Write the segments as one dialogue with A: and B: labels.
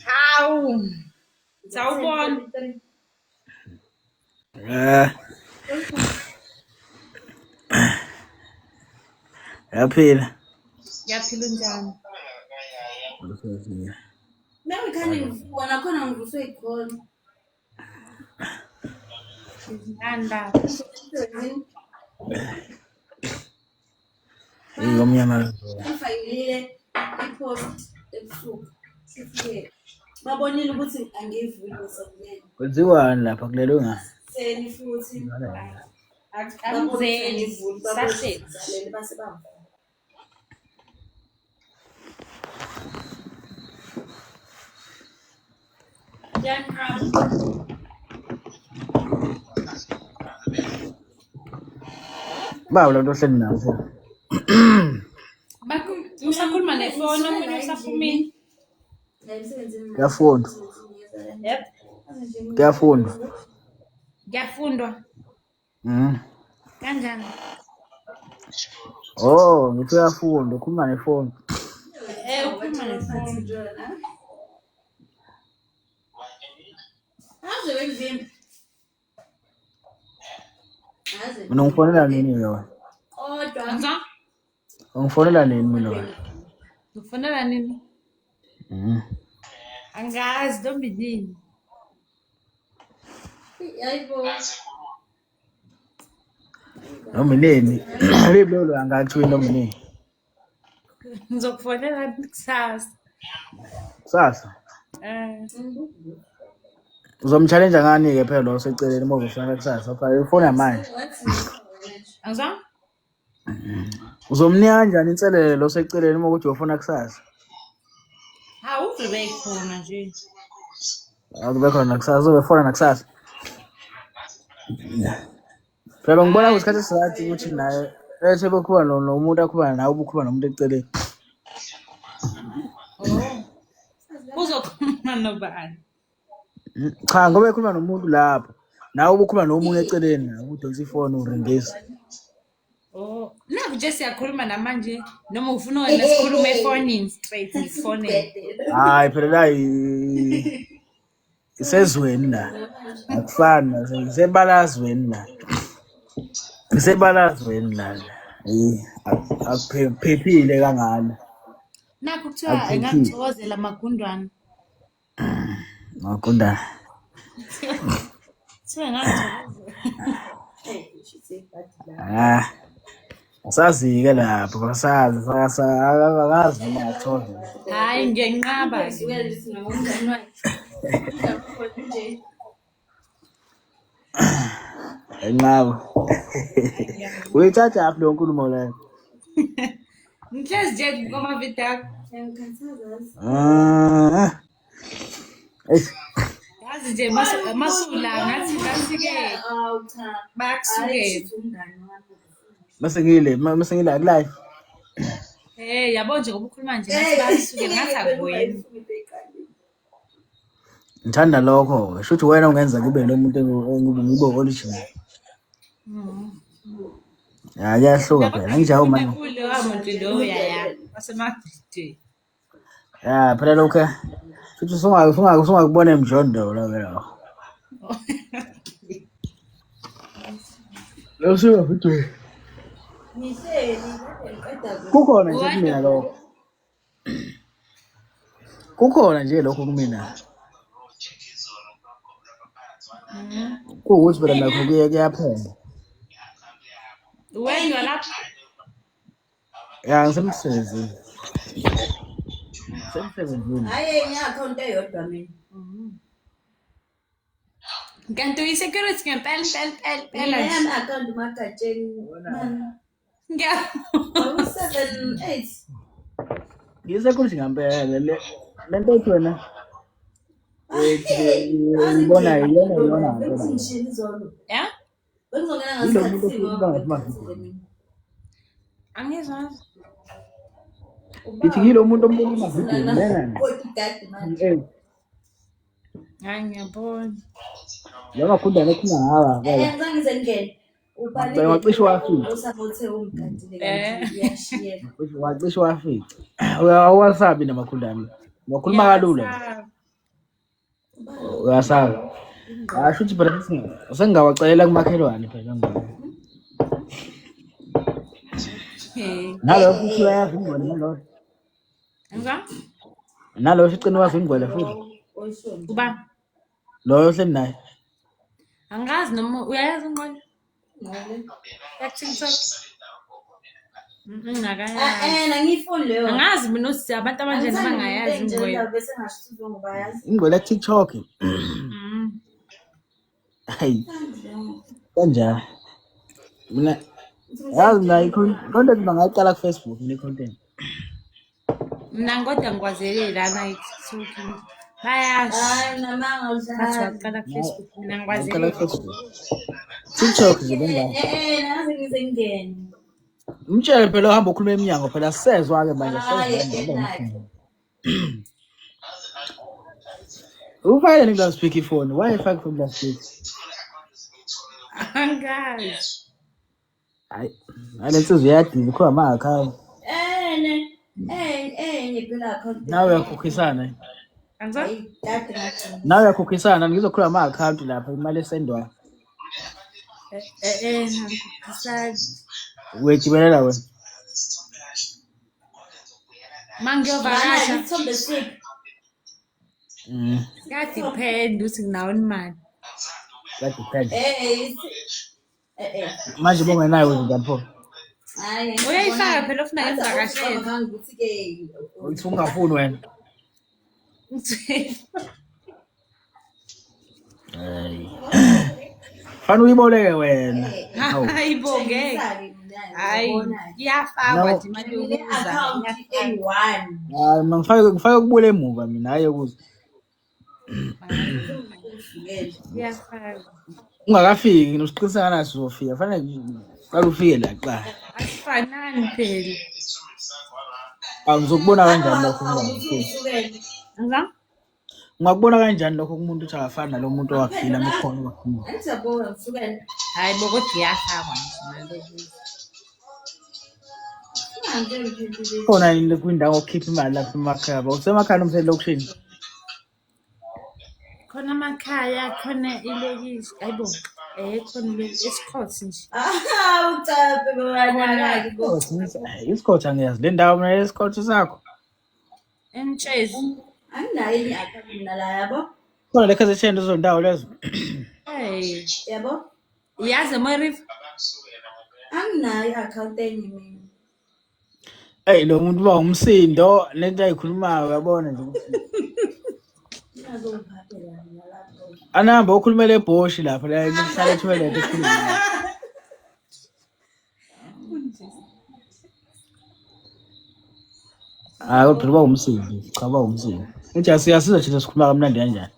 A: Hawu. Sawubona.
B: Eh. Yaphila.
A: Ngiyaphila unjani?
C: Nawe khani ngivuka nakhona ngivuswe yikhona.
A: Ngani baba?
B: Ngomnyama.
C: Ngifakile i-post ebusuku. Sifike babonile ukuthi angivuki ngisakuyena.
B: Kwenziwani lapha kulelo nga?
C: Seni futhi
A: Angizeli sahlezi.
C: Leli base bamva.
A: Yanqaba.
B: Baba lo nto ohleli nazo.
A: Bakho usakhuluma nefoni omunye usaphumile.
C: Emsebenzini.
B: Kuyafundwa.
A: Yep.
B: Kuyafundwa.
A: Kuyafundwa.
B: Mhm.
A: Kanjani?
B: Oh, ngithi uyafunda, ukhuluma nefoni.
A: Eh ukhuluma nefoni.
C: Aze wengivimba. Aze.
B: Mina ungifonela nini ke wena?
C: Kodwa
A: Angizwa?
B: Ungifonela nini mina wena?
A: Ngikufonela nini?
B: Mhm.
A: Angazi ntombi nini.
C: hayibo.
B: Noma inini? Libi lolo angakuthiwa noma inini.
A: Ngizokufonela kusasa.
B: Kusasa.
A: Eh
B: Uzomchallenge ngani ke phela lo oseceleni uma uzofuna kusasa? Ufake ifona manje.
A: Angizwa?
B: Uzomnika kanjani inselele lo oseceleni uma ukuthi uyofuna kusasa?
A: Hawu uzobe khona nje.
B: Akube khona kusasa, uzobefona nakusasa. Phela ngibona kwisikhathi esisathi ukuthi naye ethe bekhuluma nomuntu akhuluma nawe ubukhuluma nomuntu eceleni.
A: Oh. Uzokhuluma nobani?
B: Cha ngoba ekhuluma nomuntu lapho. Nawe ubukhuluma nomunye eceleni nawe udonsa ifoni uringisa.
A: Oh, naku nje siyakhuluma namanje noma ufuna wena sikhulume efonini straight ngifonele.
B: Hayi phela la isezweni la. Akufani isebalazweni la. Isebalazweni la. Eh akuphephile kangana.
A: Nakho kuthiwa
B: Akuphephile.
A: engakuthokozela magundwane.
B: Ngakunda.
A: Kuthiwa engakuthokozela.
B: Ah. Asazi-ke lapho, asazi, akazi noma ngathola.
A: Hayi ngiyanqaba.
C: Suke nje nomngani wakhe. Nje.
B: Enqaba. Uyithatha phi leyo nkulumo leyo?
A: Ngihlezi nje kuma-video akho.
C: Ngiyangikhathaza.
B: Ah. Eish.
A: Yazi nje masula ngathi ngathi-ke
C: Awu cha.
A: bayakusukela.
C: Umngani wami.
B: Mase ngile, mase ngila live.
A: Eh yabo nje ngoba ukhuluma nje ngathi bayakusukela ngathi akuwena.
B: Ngithanda lokho. Shuthi wena ungenza ngibe lo muntu ngibe original. Ya kuyahluka phela. Ngijahu manje.
A: Kulowa muntu loya ya wasemavidweni.
B: Ya phela lokho. Futhi usungakubona emjondolo ke lokho. Lo suka futhi.
C: Ngihleli ngiqeda
B: Kukhona nje kumina lokho. Kukhona nje lokho kumina. Kuwukuthi phela nakho kuye kuyaphela.
A: Wedwa lapha.
B: Ya ngisemsebenzini. Ngisemsebenzini.
C: Hayi ngi-account eyodwa mina.
A: Kanti uyi-security ngempela impela impela impela
C: Mina
A: nje.
C: yami account uMagatsheni.
A: Ngiya-
C: 78.
B: Ngiyi-security ngempela le le nto ethi wena ethi ngibona iyona iyona ngempela.
C: Bengishilo izolo.
A: Ya?
C: Bengizongena
B: Yilo
C: ngasikhathi
B: muntu
C: simo.
B: okhuluma ngama-video.
A: Angizwa.
B: Ngithi ngilo muntu ombona emavidiyweni lena. Eh,
A: Hayi ngiyabona.
B: la makhundane ekhuluma ngawa
C: Eh,
B: phela.
C: ngizange ngize ngingene.
B: Ngicela wacishe wafika.
C: Usabothe umgadile
A: Eh.
C: kanti uyashiyeka.
B: Wacishe wafica. Awasabi namakhundane. Wakhuluma kalula.
A: Ngiyawasaba.
B: Uyasaba. Asho ukuthi phela sengingawacelela kumakhelwane phela ngeke.
A: Eh.
B: Nalo futhi uyayazi ingwele nalo.
A: Ngizwa?
B: Nalo futhi ucina wazi ingwele futhi.
C: Oyishoni.
A: Kuba
B: Loyo ohleli naye.
A: angazi noma uyayazi ingqondo
C: Ngale.
A: ya TikTok.
C: Ah,
A: Ngakayazi.
C: eh, angiyifuni leyo.
A: Angazi mina ukuthi abantu abanjani
C: Angithandi umuntu
A: abangayazi
C: enjena
A: ingqondo.
C: bese ngasho ukuthi ngoba yazi.
B: Ingwele ya TikTok.
A: Mm.
B: Hayi, kanjani? Mina yazi mina i-content bangayicala ku-Facebook mina i-content.
A: Mina kodwa ngikwazele lana i-TikTok. Bayasho.
C: Hayi namanga
A: Bathi
C: udlala.
A: waqala ku-Facebook mina
B: Ngayicala
A: ngikwazele.
B: ku-Facebook. TikTok nje bengayo.
C: Eh, eh, nazi ngize ngingene.
B: Umtshele phela uhamba ukhuluma eminyango phela sezwa-ke manje
C: Hayi,
B: sezwa.
C: eh,
B: Ufakele ni loudspeaker ifoni. Why ifake phone loudspeaker?
A: Angazi.
B: Hayi, le nsizwa iyadila ikhona ama-account.
C: Eh, ne. Eh, eh, ngiphila account.
B: Nawe uyakhokhisana.
A: Angizwa?
C: Hayi, dade ngagcina.
B: Nawe uyakhokhisana ngizokhuluma ama-account lapha imali esendwayo.
A: Eh eh eh angisazi.
B: Uyajibelela wena.
A: Mangiyovakasha
C: Mana, isithombe siphi?
B: Mm.
A: kuyadiphenda ukuthi nginawo imali.
B: Kuyadiphenda.
C: Eh, eh, eh, eh.
B: Manje bongenayo wena pho.
C: Hayi,
A: Uyayifaka phela ufuna ngimvakashele.
C: ukuthi-ke
B: Uthi ungafuni wena. Hayi. Fanele uyiboleke wena. Hawu.
A: Hayi bo ngeke. Hayi iyafakwa nje imali yokuza.
C: account
A: Iyafakwa.
C: eyi-one.
B: Hayi, mina ngifake ukubula emuva mina hayi ukuze.
A: Iyafakwa.
B: Ungakafiki nosiqiniseka naso uzofika. Fanele qala ufike la kuqala.
A: Asifanani phela.
B: Awu ngizokubona kanjani lokho ungakafiki?
A: Angizwa?
B: Ungakubona kanjani lokho kumuntu ukuthi akafani nalo muntu owaphila mekhona owaphila.
C: Angijabula ngisukela.
A: Hayi bo kodwa iyafakwa nje imali yokuza.
B: Khona yini kwindawo okukhipha imali lapha emakhaya? Usemakhaya noma uselokishini?
A: Khona amakhaya, khona ilokishi. Hayi bo. Eh khona ilokishi esikhothi nje.
C: Ah, ucape babanakaki bo.
B: Isikhothi angiyazi le ndawo mina isikhothi sakho.
A: Emtshezi.
C: Anginayo enye i-account mina la yabo.
B: Khona le KZN lezo ndawo lezo.
A: Hey.
C: Yabo?
A: Yazi eMooi River?
C: Anginayo i-account enye mina.
B: Ey lo muntu uba umsindo lento ayikhulumayo uyabona nje ukuthi
C: Ingazongiphathela mina lapho.
B: anihamba okhulumela ebhoshi lapha la kuhlala etoilet ekhuluma. Hayi kodwa uba umsindo, cha uba umsindo. Ngithi asiyasiza thina sikhuluma kamnandi kanjani.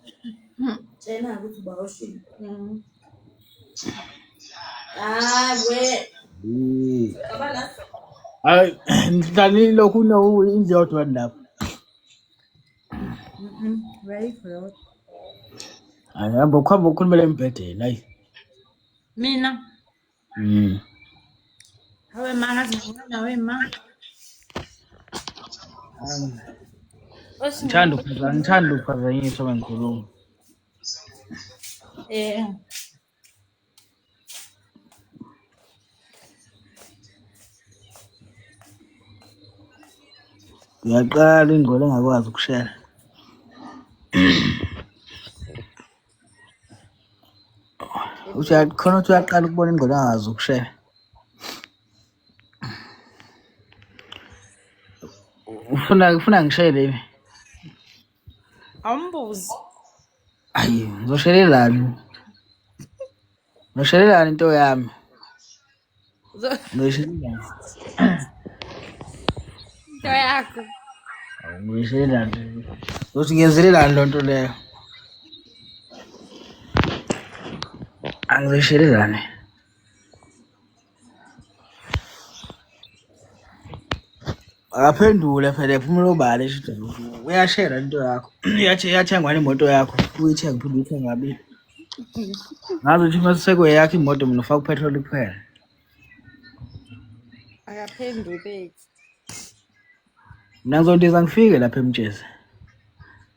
C: Tshena ukuthi uba ushilo. Hayi we. Baba la.
B: Hayi nihlale lokhu no indlu yodwa lapha.
A: Mhm. Right bro.
B: Hayi hamba ukuhamba ukhulumela embhedeni hayi.
A: Mina
B: Mm.
A: hawe ma ngazi ngibona we ma.
B: Ngithanda ukuphazanyiswa, ngithanda ukuphazanyiswa uma ngikhuluma.
A: Eh
B: Ngiyaqala ingqondo engakwazi ukushela. Uthi khona uthi uyaqala ukubona ingqondo engakwazi ukushela. Ufuna ngishele yini?
A: awumbuzi.
B: Ayi, ngizoshelelani? Ngizoshelelani into yami? Ngizoyishelelani?
A: Into yakho.
B: Awu, ngizoyishelelani? Uthi ngiyenzelelani loo nto leyo? Angizoyishelelani? Akaphendule phela ephumula obala esho ukuthi uyashera into yakho. Iyathengwa imoto yakho, uyithenga uphinde uyithenge kabili. Ngazi ukuthi uma sekuyeyakho imoto mina ufaka upetrol kuphela.
A: Akaphenduleki.
B: Mina ngizondiza ngifike lapha eMtshezi.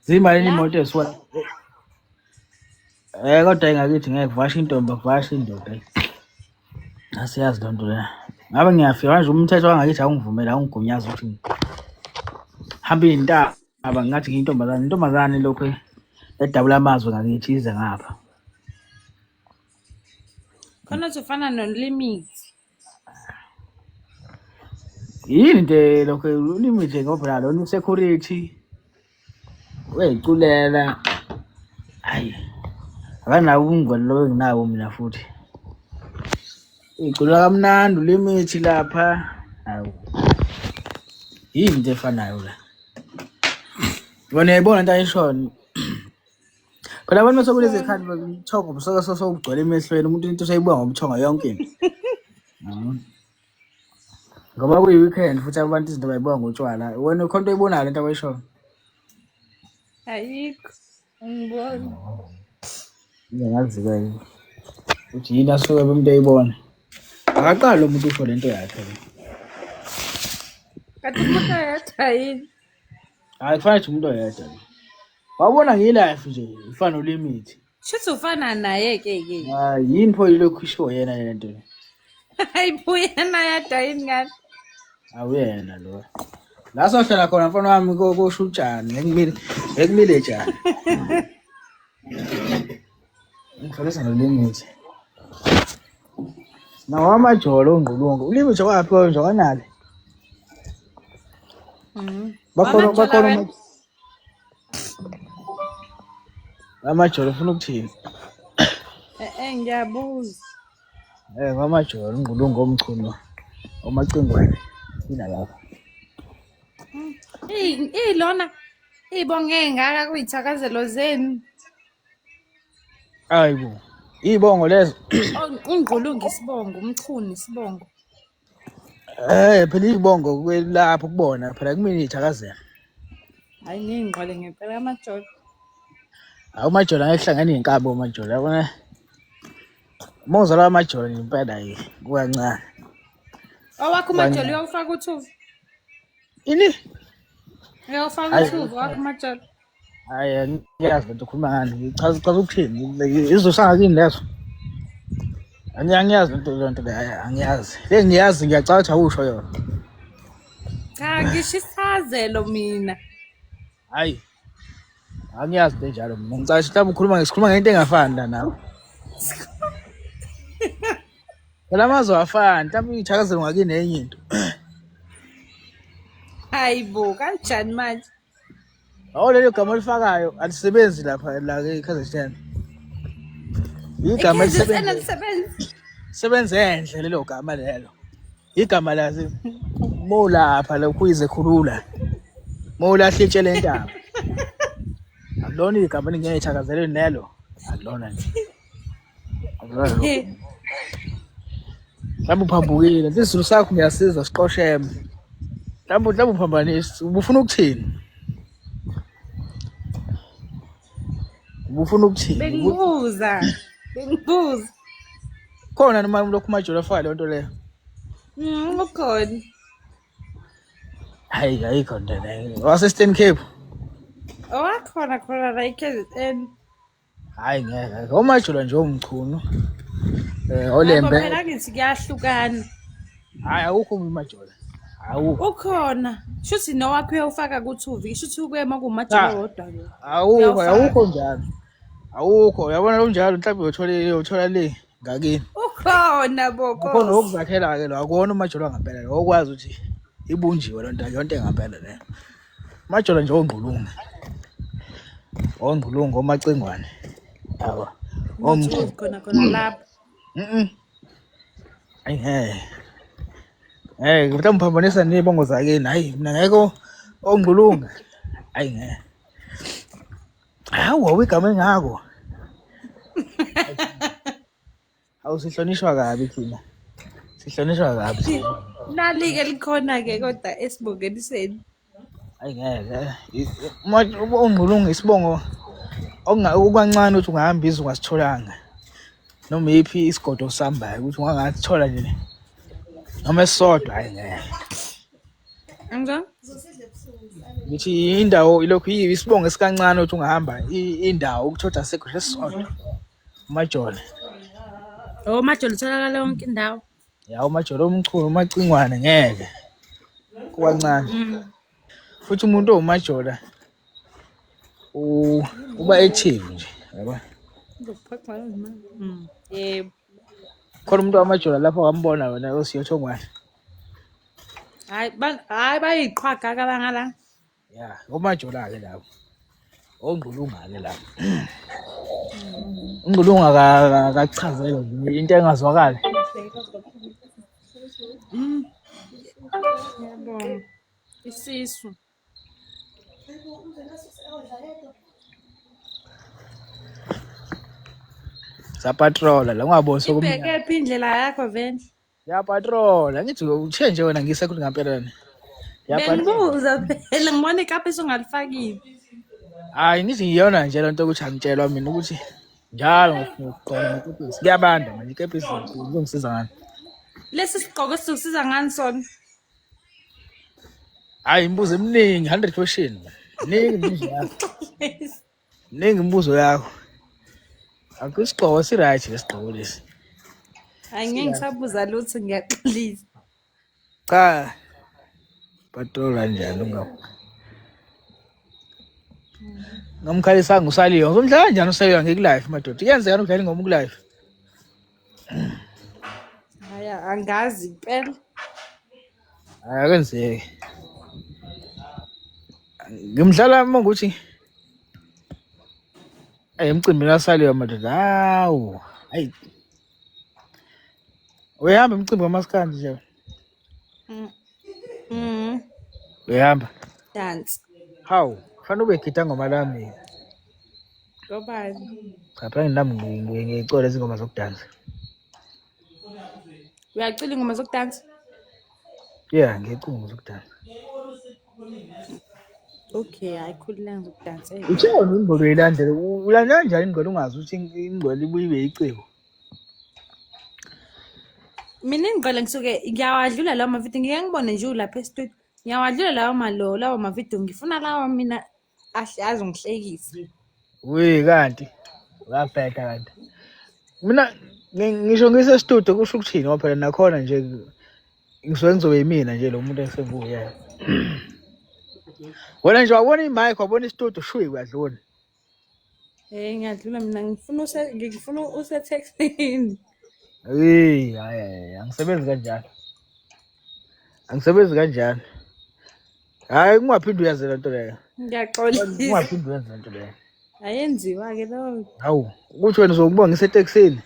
B: Zimalini
A: La
B: imoto esuka? Eh kodwa ingakithi ngeke kuvashe intombi kuvashe indoda. Asiyazi loo nto leyo. Ngabe ngiyafika manje umthetho wangakithi awungivumeli awungigunyazi ukuthi ngihambe iy'ntaba ngathi ngiyintombazane. Intombazane lokhu edabula amazwe ngakithi ize ngapha.
A: Khona uzofana no-limit.
B: Yini into elokhu ulimit ngoba phela lona u-security uyayiculela. Hayi akanawo ubungane lobo enginabo mina futhi. Uyiculela kamnandi ulimithi lapha. Hawu. Yini into efanayo la? Wena uyayibona into ayishoyo. Phela abantu bese kulezi khathi ubuthongo busuke sokugcwele emehlweni umuntu into useyibuka ngobuthongo yonke into. Ngoba kuyi-weekend futhi abantu izinto bayibuka ngotshwala. Wena ukhona into oyibonayo lento abayishoyo?
A: Ayikho. Angiboni.
B: Ngiyazi-ke ukuthi yini asuke umuntu eyibona. Akaqali lo muntu usho lento yakhe.
A: Kanti umuntu oyedwa yini?
B: Hayi kufanele ukuthi umuntu oyedwa. Wabona ngiyi-life nje ifana nolimit.
A: Shuthi ufana naye ke ke.
B: Hayi yini pho yilokhu ishiwo yena le nto le?
A: Hayi buya naye yadwa yini ngani?
B: Awuyena lo. La sohlala khona mfana wami kosho utshani ngekumile ngekumile tshani. Ngifanisa nolimit. Nawo amajolo ongqulungu. Ulimit waphi nje kanali? Bakhona
A: Wamajola
B: bakhona
A: wena?
B: Amajolo ufuna ukuthini?
A: Eh eh ngiyabuza.
B: Eh ngamajolo ungqulungu omchunu omacingwane. Ina lapha.
A: Ey lona ibonge ngaka kuyithakazelo zenu.
B: Hayibo. Ibongo lezo.
A: Ungqulungu isibongo, umchunu isibongo.
B: Eh phela ibongo kwelapho kubona phela kumina ithakazelo.
A: Hayi ningqole ngempela amajolo.
B: Hawu majolo angeke kuhlangane iy'nkabi omajolo yabona. Uma uzalwa amajolo nje impela yi kukancane.
A: Owakho umajolo uyawufaka uthuvi.
B: Ini?
A: Uyawufaka
B: Hayi.
A: uthuvi wakho umajolo.
B: Hayi angiyazi lento ukhuluma ngani. Chaza chaza ukuthini? Izosanga kini leso? Angiyazi lento lento le hayi angiyazi. Le ngiyazi ngiyacabanga ukuthi awusho yona.
A: Cha ngisho isithazelo mina.
B: Hayi. Angiyazi into enjalo mina. Ngicabanga ukuthi mhlawumbe ukhuluma ngesikhuluma ngento engafani la nawe. Phela amazwe awafani, mhlawumbe iy'thakazelo ngakini enye into.
A: Hayi bo kanjani manje?
B: Awu lelo gama olifakayo alisebenzi lapha la e-KZN. Igama
A: I-KZN
B: elisebenza
A: alisebenzi.
B: sebenza enhle lelo gama lelo. Igama lazi molapha lokhu ize khulula. Mowulahla itshe lentaba. Akulona igama elingeyithakazelweni lelo. Akulona nje. Akulona lelo. Mhlawumbe uphambukile. Isizulu sakho ngiyasizwa siqosheme. Mhlawumbe mhlawumbe uphambanisa. Ubufuna ukuthini? Ubufuna ukuthini?
A: Bengibuza. Bengibuza.
B: Khona noma lokhu majolo afaka leyo nto leyo.
A: Ukhona.
B: Hayi ayikho nto leyo. Wase Eastern Cape.
A: Owakhona khona la i-KZN.
B: Hayi ngeke. Omajolo nje omchunu. Eh
A: Yabo
B: olembe.
A: phela ngithi kuyahlukana.
B: Hayi awukho umajola. Awukho.
A: Ukhona. Shuthi nowakho uyawufaka ku-2V. Shuthi ukuye uma kuwumajolo
B: Cha.
A: wodwa lo.
B: Awukho
A: Uyawufaka.
B: awukho njalo. Awukho uyabona lo njalo mhlawumbe uyothola uyothola le ngakini.
A: Ukhona
B: Akho
A: bokosi.
B: nokuzakhela ke lo akuwona umajolo ngempela lo okwazi ukuthi ibunjiwe loo nto yonke ngempela leyo. Majolo nje ongqulunga. Ongqulunga omacingwane. Yabo. Omchunu.
A: No-2V khona khona lapho.
B: Mhm. Ayi ngeke. Eh mhlawumbe uphambanisa nezibongo zakini. Hayi mina ngeke ongqulunga. Hayi ngeke. Hawu awigama engako. Awu sihlonishwa kabi thina. Sihlonishwa kabi thina.
A: Nali-ke likhona-ke kodwa esibongeniseni.
B: Ayi ngeke. Uma ungqulunga isibongo okukancane ukuthi ungahamba izwe ungasitholanga. Noma yiphi isigodo osambayo ukuthi ungangathola nje noma esisodwa hayi ngeke.
A: Angizwa?
B: Ngithi indawo ilokhu isibongo esikancane ukuthi ungahamba indawo ukuthola asekho nje esisodwa. UMajola.
A: Oh, uMajola utholakala yonke indawo.
B: Ya uMajola omchunu uMacingwane ngeke. Kukancane. Futhi umuntu owuMajola uba active nje, yabo.
A: Ngizokuphoxa manje. Yebo.
B: Khona umuntu wamajola lapho wambona wena osiyothongwane.
A: Hayi hayi bayiqhwaga ke abangala.
B: Ya, omajola ke labo. Ongqulunga ke labo. Ungqulunga akachazelwa nje into engazwakali.
A: Ngiyabonga. Isisu.
B: Sapatrola la ungaboni sokumnyama.
A: Ibheke phi indlela yakho vele?
B: Yapatrola ngithi uthe nje wena ngisekho ngampela wena. Yapatrola.
A: Bengibuza phela ngibona ikapa esungalifakile.
B: Hayi ngithi ngiyona nje lento ukuthi angitshelwa mina ukuthi njalo ngifuna ukugqoka nekepisi. Kuyabanda manje ikepisi ngizongisiza ngani?
A: Lesi sigqoko sizokusiza ngani sona?
B: Hayi imibuzo eminingi 100 question. Miningi imibuzo yakho. Miningi imibuzo yakho. Akho isigqoko si right lesigqoko lesi.
A: Hayi ngeke ngisabuza lutho ngiyaxolisa.
B: Cha. Patrol kanjani unga. Ngamkhalisanga usaliyo. Ngizomdlala kanjani usaliyo ngikulive madoda. Kuyenzeka ukudlala ingoma ukulive.
A: Hayi angazi impela.
B: Hayi akwenzeki. Ngimdlala uma ukuthi Ey emcimbini wasaliyo madoda. Hawu. Hayi. Uyahamba emcimbi wamaskandi nje. Uyahamba.
A: Dance.
B: Hawu, kufanele ube gida ngoma lami.
A: Ngobani?
B: Cha phela nami ngiyicula izingoma zokudansa.
A: Uyacula ingoma zokudansa?
B: Yeah, ngiyicula ingoma zokudansa.
A: Okay, hayi khululeka ngizokudansela.
B: Uthe wena ingcwele uyilandele, ulandela kanjani ingcwele ungazi ukuthi ingcwele ibuye ibe yiciko?
A: Mina ingcwele ngisuke ngiyawadlula lawo mavidiyo ngike ngibone nje ulapha e-studio. Ngiyawadlula lawo malo lawo mavidiyo ngifuna lawa mina ahle azongihlekisa.
B: We kanti uyabheda kanti. Mina ngisho ngise-studio kusho ukuthini ngoba phela nakhona nje ngisuke ngizobe yimina nje lo muntu esenguye. Wena nje wabona i-mic wabona i-studio shuyi uyadlula.
A: Eh ngiyadlula mina ngifuna use ngifuna use-taxini.
B: Hey, hayi hayi angisebenzi kanjalo. Angisebenzi kanjalo. Hayi ungaphinde uyenze lento leyo.
A: Ngiyaxolisa.
B: Ungaphinde uyenze lento leyo.
A: Ayenziwa ke leyo.
B: Hawu, ukuthi wena uzokuba ngisetekisini.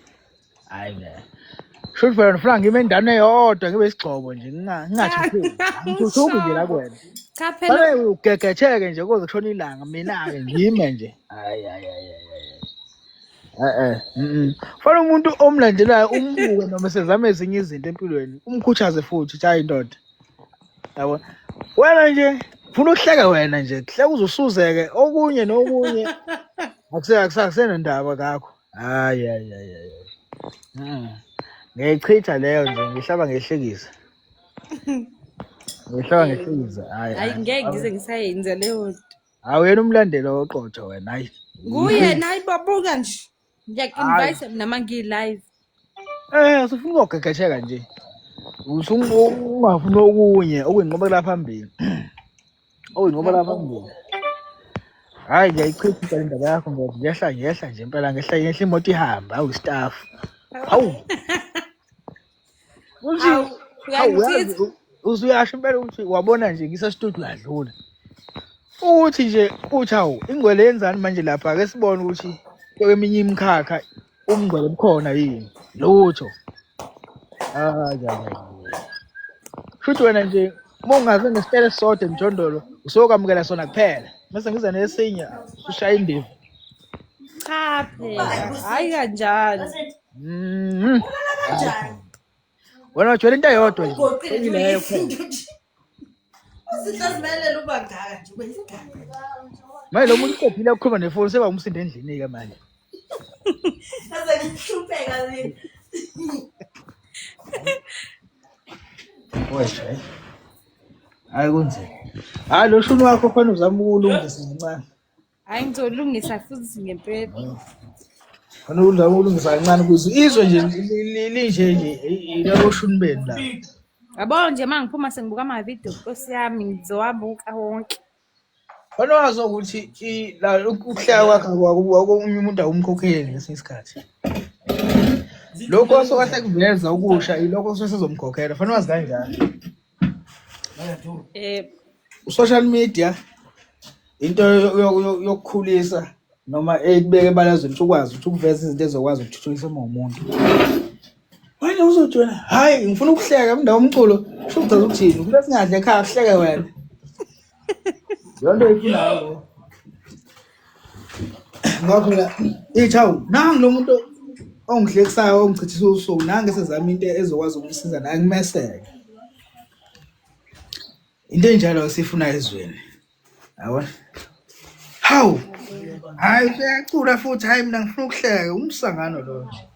B: Hayi ngeke. Shuthi phela ngifuna ngime endaweni eyodwa ngibe isigxobo nje ngingathuthuki. Angithuthuki nje la kuwena.
A: Cha phela
B: Fanele ugegetheke nje kuze kushone ilanga mina-ke ngime nje. Hayi hayi hayi hayi. Eh eh. Fanele umuntu omlandelayo umbuke noma sezama ezinye izinto empilweni, umkhuthaze futhi uthi hayi ndoda. Yabo. Wena nje ufuna ukuhleka wena nje, kuhleka uzusuzeke okunye nokunye. Akusenandaba kakho. Hayi hayi hayi hayi. Ngiyayichitha leyo nje ngihlaba ngehlekisa. Ngihlaba ngehlekisa. Hayi.
A: Hayi ngeke ngize ngisayenza leyo nto.
B: Hawu yena umlandeli oqotho wena hayi.
A: Nguyena hayi babuka nje. Ngiyaku-invite mina uma ngiyi-live.
B: Eh, sifuna ukugegetheka nje. Usungafuna okunye okuyinqubekela phambili. Okuyinqubekela phambili. Hayi ngiyayichitha impela indaba yakho ngoba ngiyehla ngiyehla nje impela ngehla ngehla imoto ihamba awu staff. Hawu. Uthi
A: Hawu, uyangichitha.
B: usuyasho impela ukuthi wabona nje ngise-studio uyadlula. Ukuthi nje uthi hawu ingcwele yenzani manje lapha ake sibone ukuthi kweminye imikhakha umngcwele bukhona yini. Lutho. Hayi hayi. Shuthi wena nje uma ungaze ngesitayela esisodwa emjondolo usokwamukela sona kuphela. Mase ngiza nesinye ushaya indiva.
A: Cha phela, hayi kanjalo.
B: Mhm. Wena wajwayela into eyodwa nje.
D: Ugoqile nje
B: Ileyo kuphela.
D: uyisinto nje. Uzihlazimelela uba ngaka nje ube isiganga.
B: Manje lo muntu uqedile ukukhuluma nefoni seba umsindo endlini-ke manje.
D: Ngaze ngihlupheka mina.
B: Wesha, hayi. Hayi kunzima. Hayi lo shuni wakho khona uzama ukulungisa kancane.
A: Hayi ngizolungisa futhi ngempela.
B: Khona uzama ukulungisa kancane ukuze izwe nje linje nje ilabo shuni benu la.
A: Yabo nje uma ngiphuma sengibuka amavidiyo nkosi yami ngizowabuka wonke.
B: Khona wazi ukuthi la ukuhleka kwakhe omunye umuntu awumkhokheli ngesinye isikhathi. Lokho asuke sekuveza ukusha ilokho osuke sezomkhokhela. Fanele wazi kanjalo. Social media into yokukhulisa noma ekubeka ebalazweni ukuthi ukwazi ukuthi ukuveza izinto ezokwazi ukuthuthukisa uma umuntu. Manje uzothi wena hayi ngifuna ukuhleka kundawo umculo kusho uchaza ukuthini? Ufuna singadle ekhaya kuhleke wena. Leyo nto oyifunayo leyo. Ngoba phela ithi hawu nangu lo muntu ongihlekisayo ongichithisa usuku nangu esezama into ezokwazi ukumsiza naye ngimeseke. Into enjalo esifuna ezweni. Yabona? Hawu. Hayi useyacula futhi hayi mina ngifuna ukuhleka umsangano lo nje.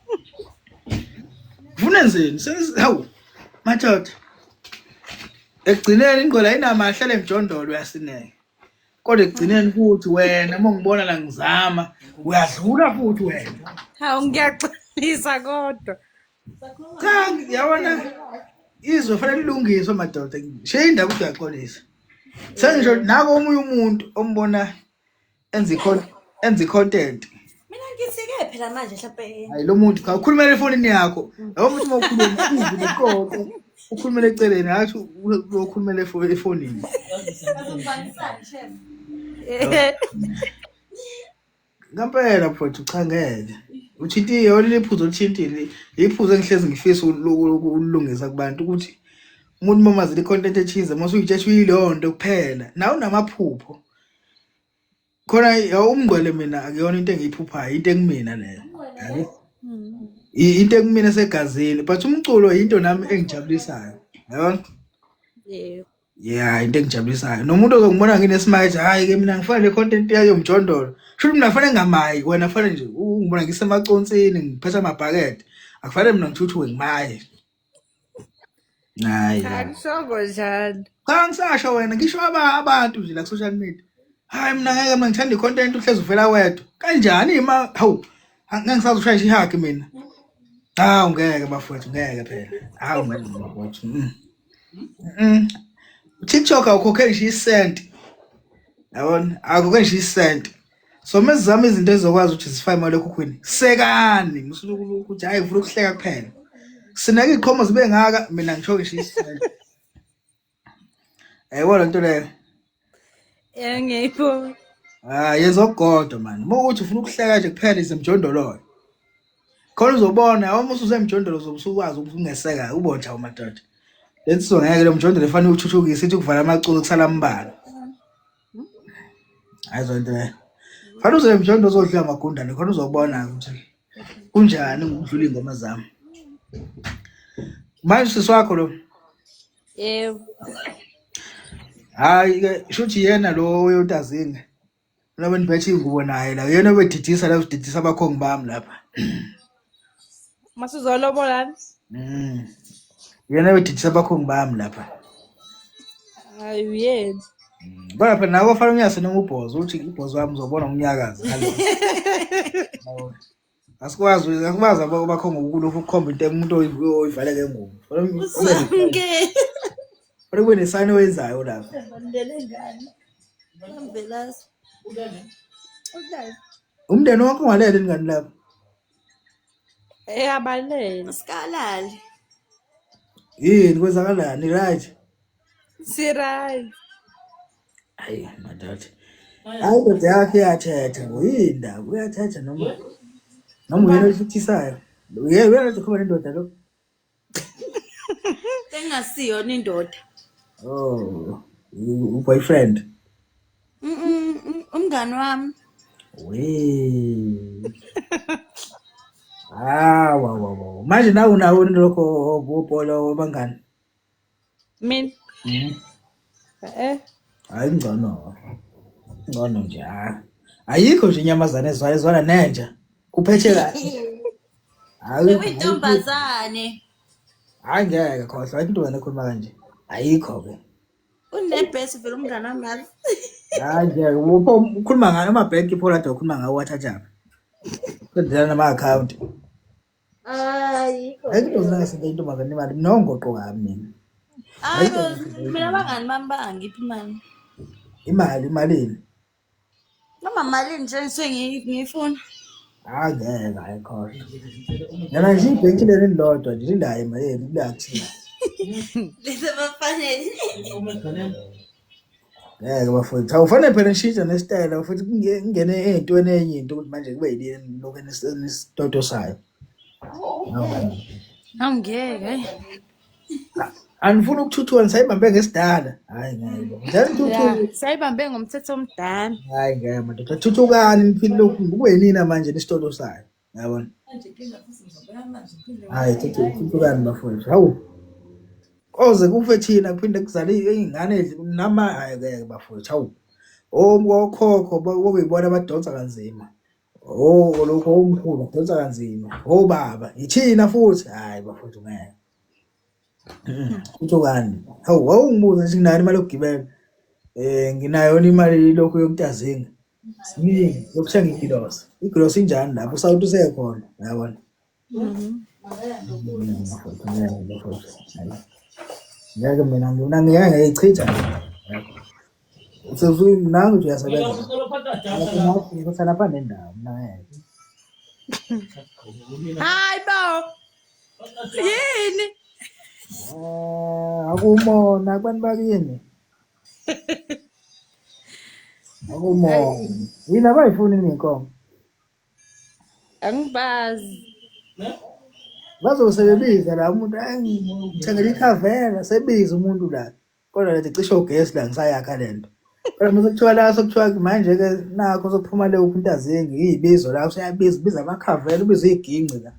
B: Ufuna enzeni? Hawu. Madoda. Ekugcineni ingqola ayinamahle lemjondolo uyasineka. Kodwa ekugcineni futhi wena uma ngibona la ngizama uyadlula futhi wena.
A: Hawu ngiyaxolisa kodwa.
B: Cha yabona izwe fanele lilungiswe madoda. Shiya indaba ukuthi uyaxolisa. Sengisho nako omunye umuntu ombona enza enza i-content.
D: Mina ngithi-ke phela manje mhlampe
B: Hayi lo muntu cha ukhulumela efonini yakho. Yabo umuntu uma ukhuluma uzwi liqoqo. Ukhulumela eceleni hayi ukhulumela efonini.
C: Azokubangisani chef.
B: Ngempela mfowethu cha ngeke. Uthintile yona liphuzo olithintile. Iphuzo engihlezi ngifisa ukulungisa kubantu ukuthi umuntu uma mazile i-content ethize uma usuyitshe uyileyo nto kuphela. Nawe unamaphupho. Khona umngcwele mina akuyona into engiyiphuphayo, into ekumina leyo. Yabo? Into ekumina esegazini, but umculo into nami engijabulisayo. Yabona?
A: Yebo.
B: Yeah, into engijabulisayo. Nomuntu ozongibona nginesmile hayi ke mina ngifuna le content yayo mjondolo. Shuthi mina kufanele ngamayi, wena kufanele nje ungibona ngisemaconsini ngiphethe amabhakede. Akufanele mina ngithuthuke ngimaye. Hayi.
A: Cha kushoko njalo.
B: Cha ngisasho wena ngisho abantu nje la ku social media. Hayi mina ngeke mina ngithanda i-content uhlezi uvela wedwa. Kanjani ima hawu ngeke ngisazi ushaya ihug mina. Hawu ngeke bafowethu ngeke phela. Hawu ngeke bafowethu. TikTok awukhokheli ngisho isenti. Yabona? Awukhokheli ngisho isenti. So mesizama izinto ezizokwazi ukuthi zifake imali ekhukhwini. Sekani, musuke ukuthi hayi ngifuna ukuhleka kuphela. Sineke iqhomo zibe ngaka mina ngisho ngisho isenti. Yayibona lento leyo.
A: Ngiyayibona.
B: Ah, yenza okukodwa man. Uma ukuthi ufuna ukuhleka nje kuphela isemjondoloyo. Khona uzobona uma ususemjondolo uzobe usukwazi ukuthi ungeseka ubone nje madoda. Lensizwa ngeke lo mjondolo efanele uthuthukise ithi ukuvala amaculo kusala ambalwa. Hayi zonto leyo. Fanele uze emjondolo uzodlula amagundane khona uzobona ukuthi kunjani ngokudlula ingoma zami. Manje sisi wakho lo.
A: Yebo.
B: Hayi ke shuthi yena lo oyotazinga. Laba nibethe ingubo naye la yena obedidisa la udidisa abakhongi bami lapha.
A: Masuzolobola.
B: Yena obedidisa abakhongi bami lapha.
A: Hayi uyena.
B: Kodwa phela nawe kufanele unyase noma ubhozo uthi ubhozo wami uzobona umnyakazo ngalo. Asikwazi asikwazi abakhongi ukulokhu ukukhomba into umuntu oyivale ngengubo.
D: Usamke.
B: Fanele kube nesayini oyenzayo lapha.
D: Balele ngani? Mvelase.
B: Umndeni wakho ungalele ingane lapho.
A: Eyabalele.
D: Sikalali.
B: Yini kwenzakalani right?
A: Si right.
B: Hayi madoda. Hayi indoda yakhe iyathetha ngoyindaba uyathetha noma uyena oyifuthisayo. Uyena uyena okhuluma nendoda lo.
D: Engasiyona indoda.
B: Oh, u-boyfriend.
D: Umngani wami.
B: We. Hawa wa wa. Manje nawe unawo lokho obhola obangani?
A: Mina eh
B: Hayi ngcono. Ngcono nje hayi. Ayikho nje inyamazane ezwana ezwana nenja. Kuphethe kahle. Hayi
D: Uyintombazane.
B: hayi ngeke khohlwa ayikho intombazane ekhuluma kanje. Ayikho ke.
D: Unebhesi vele umngane wami yazi.
B: Hayi ngeke upho ukhuluma ngayo amabhenki pho lade ukhuluma ngawo wathathaphi. Qedelana nama-account.
D: Ayikho.
B: Ayikho intombazane engasente intombazane imali nongoqo kabi mina.
D: Hayi mina abangani bami bangangiphi imali.
B: Imali imalini?
D: Noma malini nje ngisuke ngiyifuna.
B: Hayi ngeke hayi khohlwa. Lana nje ibhenki leli lilodwa nje lilayo imali yenu lilathina.
D: Lezi abafanele.
B: Ngeke bafowethu. Awufanele phela nishintshe nesitayela futhi kungene ey'ntweni enye into ukuthi manje kube yileni lokhu enisitotosayo.
A: Awungeke hayi.
B: Anifuni ukuthuthuka nisayibambe ngesidala. Hayi ngeke. Njalo nithuthuke.
A: Ya, sayibambe ngomthetho omdala.
B: Hayi ngeke madoda. Thuthukani niphile lokhu kube yinina manje nisitotosayo. Yabona? Hayi thuthukani bafowethu. Hawu. Koze kufe thina kuphinde kuzale iy'ngane nama hayi ngeke bafowethu. Hawu. Okhokho bokuyibona abadonsa kanzima. Oh lokho omkhulu badonsa kanzima. Obaba yithina futhi. Hayi bafowethu ngeke. Thuthukani. Hawu wawungibuza nje nginayo imali yokugibela. Nginayo imali lokhu yokutazinga. Siningi yokuthenga igilosi. Igilosi injani lapho usawuthi usekhona yabona. Bafowethu ngeke bafowethu. Hayi. Ngeke mina mina ngeke ngiyichitha. Nangu nje uyasebenza. Ngikho lapha nendawo mina ngeke.
A: Hayi bo. Yini?
B: Akumona kubantu bakini. Akumona. Yini abayifuni inkomo?
A: Angibazi.
B: Bazobe sebebiza la umuntu ngithengele ikhavela sebiza umuntu la. Kodwa lethi cishe ugesi la ngisayakha lento. Kodwa mase kuthiwa la sokuthiwa manje ke nakho sokuphuma le ukuntazingi iyibizo la useyabiza ubiza amakhavela ubiza iginci la.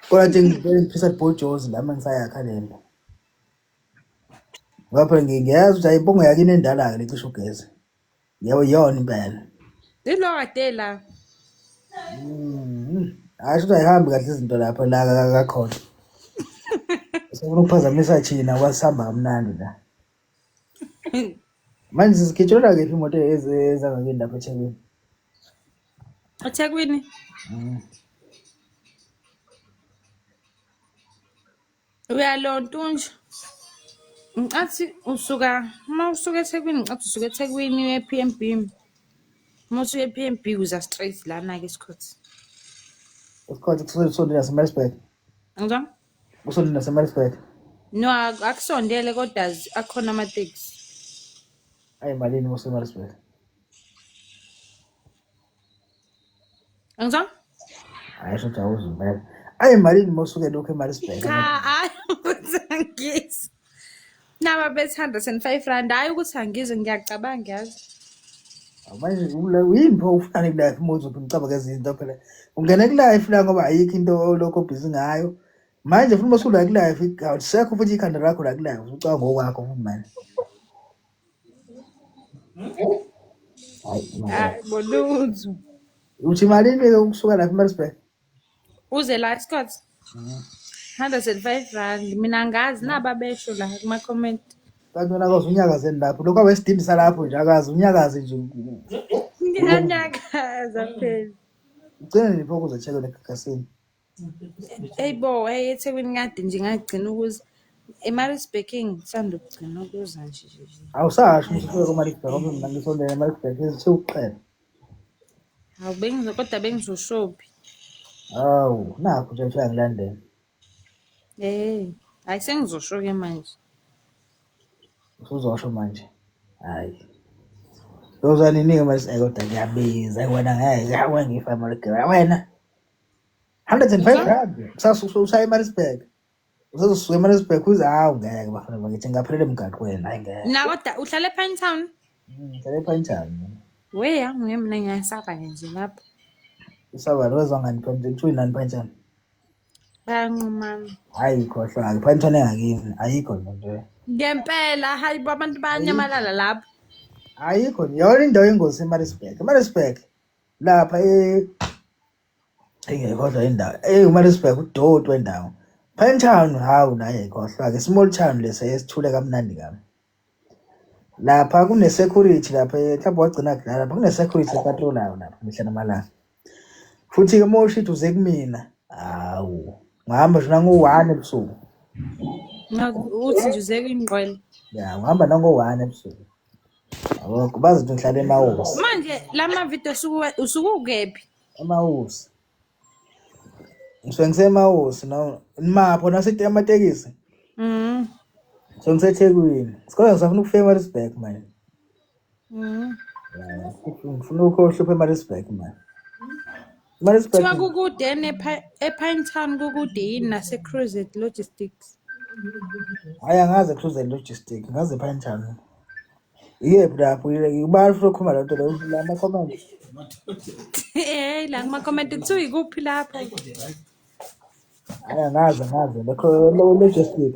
B: Kodwa nje ngivele ngiphisa ibhojozi la mangisayakha lento. Ngoba phela ngiyazi ukuthi ayibongo yakini endala-ke lecishe ugesi. Yebo yona impela.
A: Ilo kade la.
B: Hayi shuthi ayihambi kahle izinto lapho la kakhona. Sifuna ukuphazamisa thina kwasihamba kamnandi la. Manje sizikhitshelwa kephi imoto ezangakini lapha eThekwini?
A: eThekwini. Uyalontunja. Ngicathi usuka uma usuka eThekwini ngicathi usuka eThekwini uye e-P_M_B. Uma usuka e-P_M_B uza straight lana-ke eSikhothi.
B: Esikhothi kusondela naseMaritzburg.
A: Ngizwa?
B: Kusondela naseMaritzburg.
A: No, akusondele kodwa akhona amatekisi.
B: Ayi malini museMaritzburg?
A: Ngizwa?
B: Hayi shuthi awuzwa impela. Ayi malini mawusuke lokhu eMaritzburg?
A: Cha, hayi ukuthi angizwa. Naba bethi R105, hhayi ukuthi angizwe ngiyacabanga yazi.
B: Manje yini pho ufunani ku-life uma uzophinde ucabange ezinye izinto phela. Ungene ku-life la ngoba ayikho into olokhu obhizi ngayo. Manje futhi uma usula ku-life awusekho futhi ikhanda lakho la ku-life ucabanga ngokwakho futhi manje. Hayi manje.
A: Hayi bolutho.
B: Uthi malini-ke ukusuka lapha eMaritzburg?
A: Uze la Scott. R105 mina angazi naba besho la kuma comment.
B: Kanti wena akaze unyakazeni lapho. Lokho awesidindi salapho nje akaze unyakaze nje.
A: Ngiyanyakaza phela.
B: Ugcine nje pho ukuze eThekwini egagasini.
A: Eyi bo, hey eThekwini kade nje ngagcina ukuza. eMaritzburg ngisanda ukugcina ukuza nje nje. nje.
B: Awusasho ukuthi ufike koMaritzburg ngoba mina ngisondele eMaritzburg ngizithe ukuqela.
A: Hawu bengizo kodwa bengizoshophi.
B: Hawu, nakho nje ngifika ngilandela.
A: Eh, hayi sengizosho ke manje.
B: Usuzosho manje. Hayi. Uyoza nini-ke manje eh kodwa kuyabiza wena ngeke wena ngifa imali wena. 105 rand. Kusasa usaya eMaritzburg. Usezosuka eMaritzburg uze hawu ngeke bafana bakithi ngaphelela emgaqweni hayi ngeke.
A: Na kodwa uhlala ePinetown?
B: Ngihlala ePinetown.
A: We, angiye mina ngiyasaba ke nje lapho.
B: Usaba wezwa ngani Pinetown? Kuthiwa inani Pinetown?
A: Bayanqumana.
B: Hhayi khohlwa-ke Pinetown engakini ayikho nje nto.
A: Ngempela hayi bo abantu bayanyamalala lapho.
B: Ayikho nje yona indawo yengozi eMaritzburg. EMaritzburg lapha engiyikhohlwa indawo. EMaritzburg udoti wendawo. Pinetown hawu naye khohlwa-ke small town lesa esithule kamnandi kabi. Lapha kune-security lapha mhlawumbe wagcina kudala lapha kune-security epatrolayo lapha mihla namalanga. Futhi-ke uma usho ukuthi uze kumina, hawu ungahamba nje nango-one ebusuku.
A: Uthi nje uze kwingqwele.
B: Ya, ungahamba nango-one ebusuku. Yabo, bazi ukuthi ngihlala eMawusi.
A: Manje la mavidiyo usuke ukephi?
B: EMawusi. Ngisuke ngiseMawusi no mapho nase amatekisi. Ngisuke ngiseThekwini. Sikole ngisafuna ukufika eMaritzburg manje. Ngifuna ukuyohlupha eMaritzburg manje. Maritzburg.
A: Kuthiwa kukude ePinetown kukude yini nase-Cruiset Logistics?
B: Hhayi angazi eCruiset Logistics, ngazi ePinetown. Iyephi lapho? Ubani futhi okhuluma loo nto leyo? La ama-comment.
A: Hey, la kuma-comment kuthiwa ikuphi lapho?
B: Hhayi angazi angazi lokho logistic.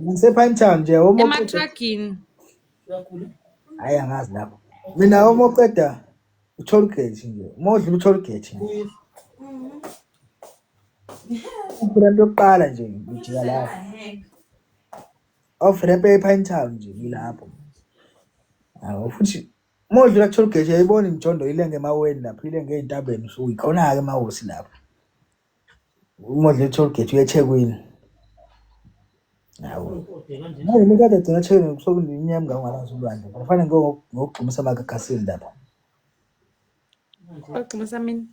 B: Ngise-Pinetown nje uma uqeda.
A: Ematragini.
B: Hhayi angazi lapho. Mina uma uqeda u-toll gate nje, uma udlula u-toll gate nje. Off-ramp yokuqala nje ngijika lapho. Off-ramp e-Pinetown nje ngilapho. Hawu futhi uma udlula ku-toll gate uyayibona imijondo ilenge emaweni lapho, ilenge ey'ntabeni usuyikhona-ke eMawusi lapho. Uma udlula i-toll gate uya eThekwini. Hawu. Manje umuntu kade egcina eThekwini kusuke kuneminyaka emingaka ungalazi ulwandle. Kufanele ngokugxumisa amagagasini lapha.
A: Ogxumisa mina.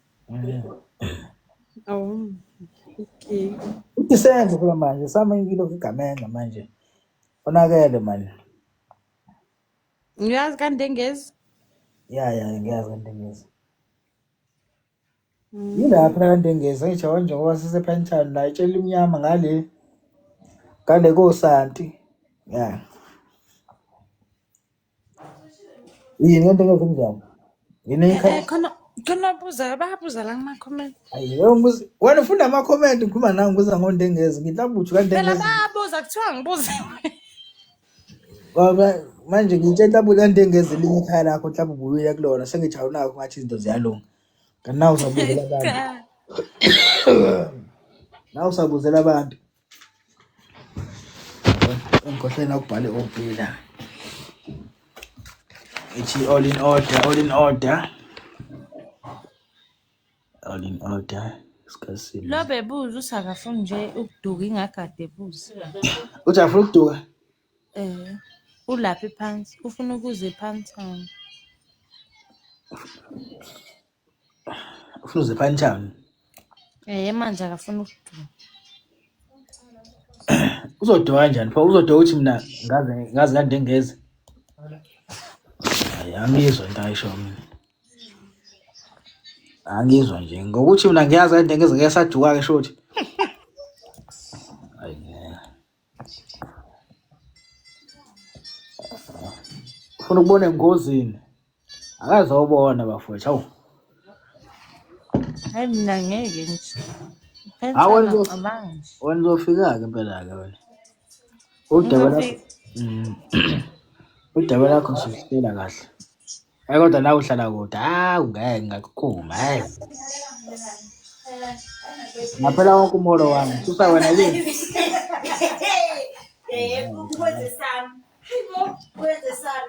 A: Oh. Okay.
B: Udisemba phela manje sama ilokhu igamenxe manje. Onakele manje.
A: Ngiyazi kaNdengezi.
B: Ya ya ngiyazi kaNdengezi. Yilapha la kaNdengezi angisho yabo njengoba sisePinetown la itshela imnyama ngale ngale koSanti. Ya. Yini kaNdengezi kunjani? Yini
A: Eh khona khona buza bayabuza la kuma comment.
B: Ayi leyo ngibuza wena ufunda ama comment ngikhuluma nawe ngibuza ngoNdengezi ngithi uthi
A: Phela
B: kaNdengezi.
A: bayabuza kuthiwa ngibuze.
B: Ngoba manje ngitshela mhlawumbe kaNdengezi elinye ikhaya lakho mhlawumbe ubuyile kulona sengithi awunakho ngathi izinto ziyalunga. Kanti nawe usabuzela abantu.
A: Cha.
B: Nawe usabuzela abantu. Engikhohlwe nokubhala i-OB la. Ithi all in order, all in order. All in order. Isikhathi
D: Lo bebuza uthi akafuni nje ukuduka ingagade ebuza.
B: Uthi afuna ukuduka.
D: Eh, ulapha ephansi, ufuna ukuza ePinetown.
B: Ufuna uze ePinetown.
D: Eh, manje akafuni ukuduka.
B: Uzoduka kanjani pho? Uzoduka ukuthi mina ngaze ngaze kaNdengezi. Hayi angizwa into ayisho mina. Angizwa nje ngokuthi mina ngiyazi kaNdengezi ngeke saduka ke shuthi. Hayi ngeke. Ufuna ukubona engozini. Akazobona bafowethu. Hawu.
D: Hayi mina ngeke nje.
B: Hawu
D: Pinetown
B: wena
D: angicabangi nje.
B: wena uzofika-ke impela-ke wena. Udaba lakho
D: Ngizofika.
B: Udaba lakho sizihlela kahle. Hayi kodwa la uhlala kude. Hawu ngeke ngakukhuma hayi. Ngaphela wonke umholo wami. Susa wena yini?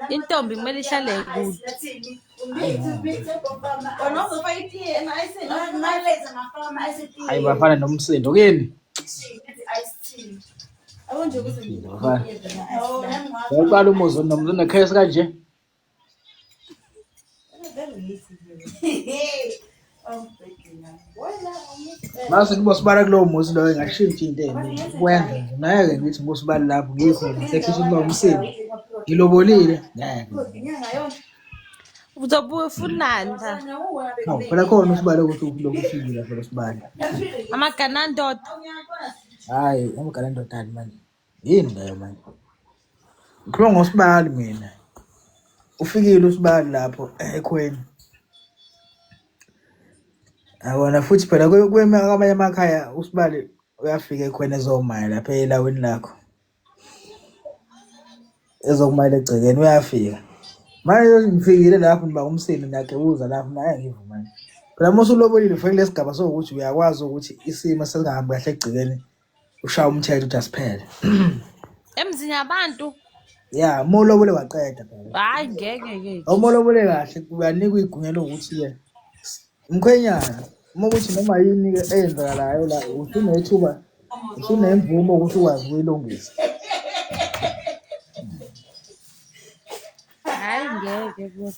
D: Intombi kumele ihlale kude.
B: Hayi bafana nomsindo kini. Bafana. Uqala umuzi nomzi unekhesi kanje. Mase ngibosibala kulowo muzi loyo ngashintsha into eningi. Kwenza nje ngeke ngithi ngibosibala lapho ngikhona sekhishini kuba umsindo. Ngilobolile ngeke.
D: Uzobuya ufunani la?
B: Hawu phela khona usibale ukuthi ulokhu ufikile lapho usibale.
D: Amaganandoda.
B: Hayi amagana endodani manje. Yini leyo manje? Ngikhuluma ngosibali mina. Ufikile usibali lapho ekhweni. Yabona futhi phela kwamanye amakhaya usibali Uyafika ekhweni ezomaya lapha elawini lakho. Ezokumela egcekeni uyafika. Manje ngifikile lapho niba umsindo niyagebuza lapho naye ngivumani. Phela uma usulobolile ufike kulesi sigaba sokuthi uyakwazi ukuthi isimo sesingahambi kahle egcekeni ushaya umthetho ukuthi asiphele.
D: Emzini yabantu.
B: Ya, uma ulobole waqeda phela.
D: Hayi ngeke ke.
B: Uma ulobole kahle uyanikwa igunya lokuthi-ke mkhwenyana uma ukuthi noma yini-ke eyenzakalayo la usunethuba usunemvume ukuthi ukwazi ukuyilungisa.
D: Hayi ngeke kodwa.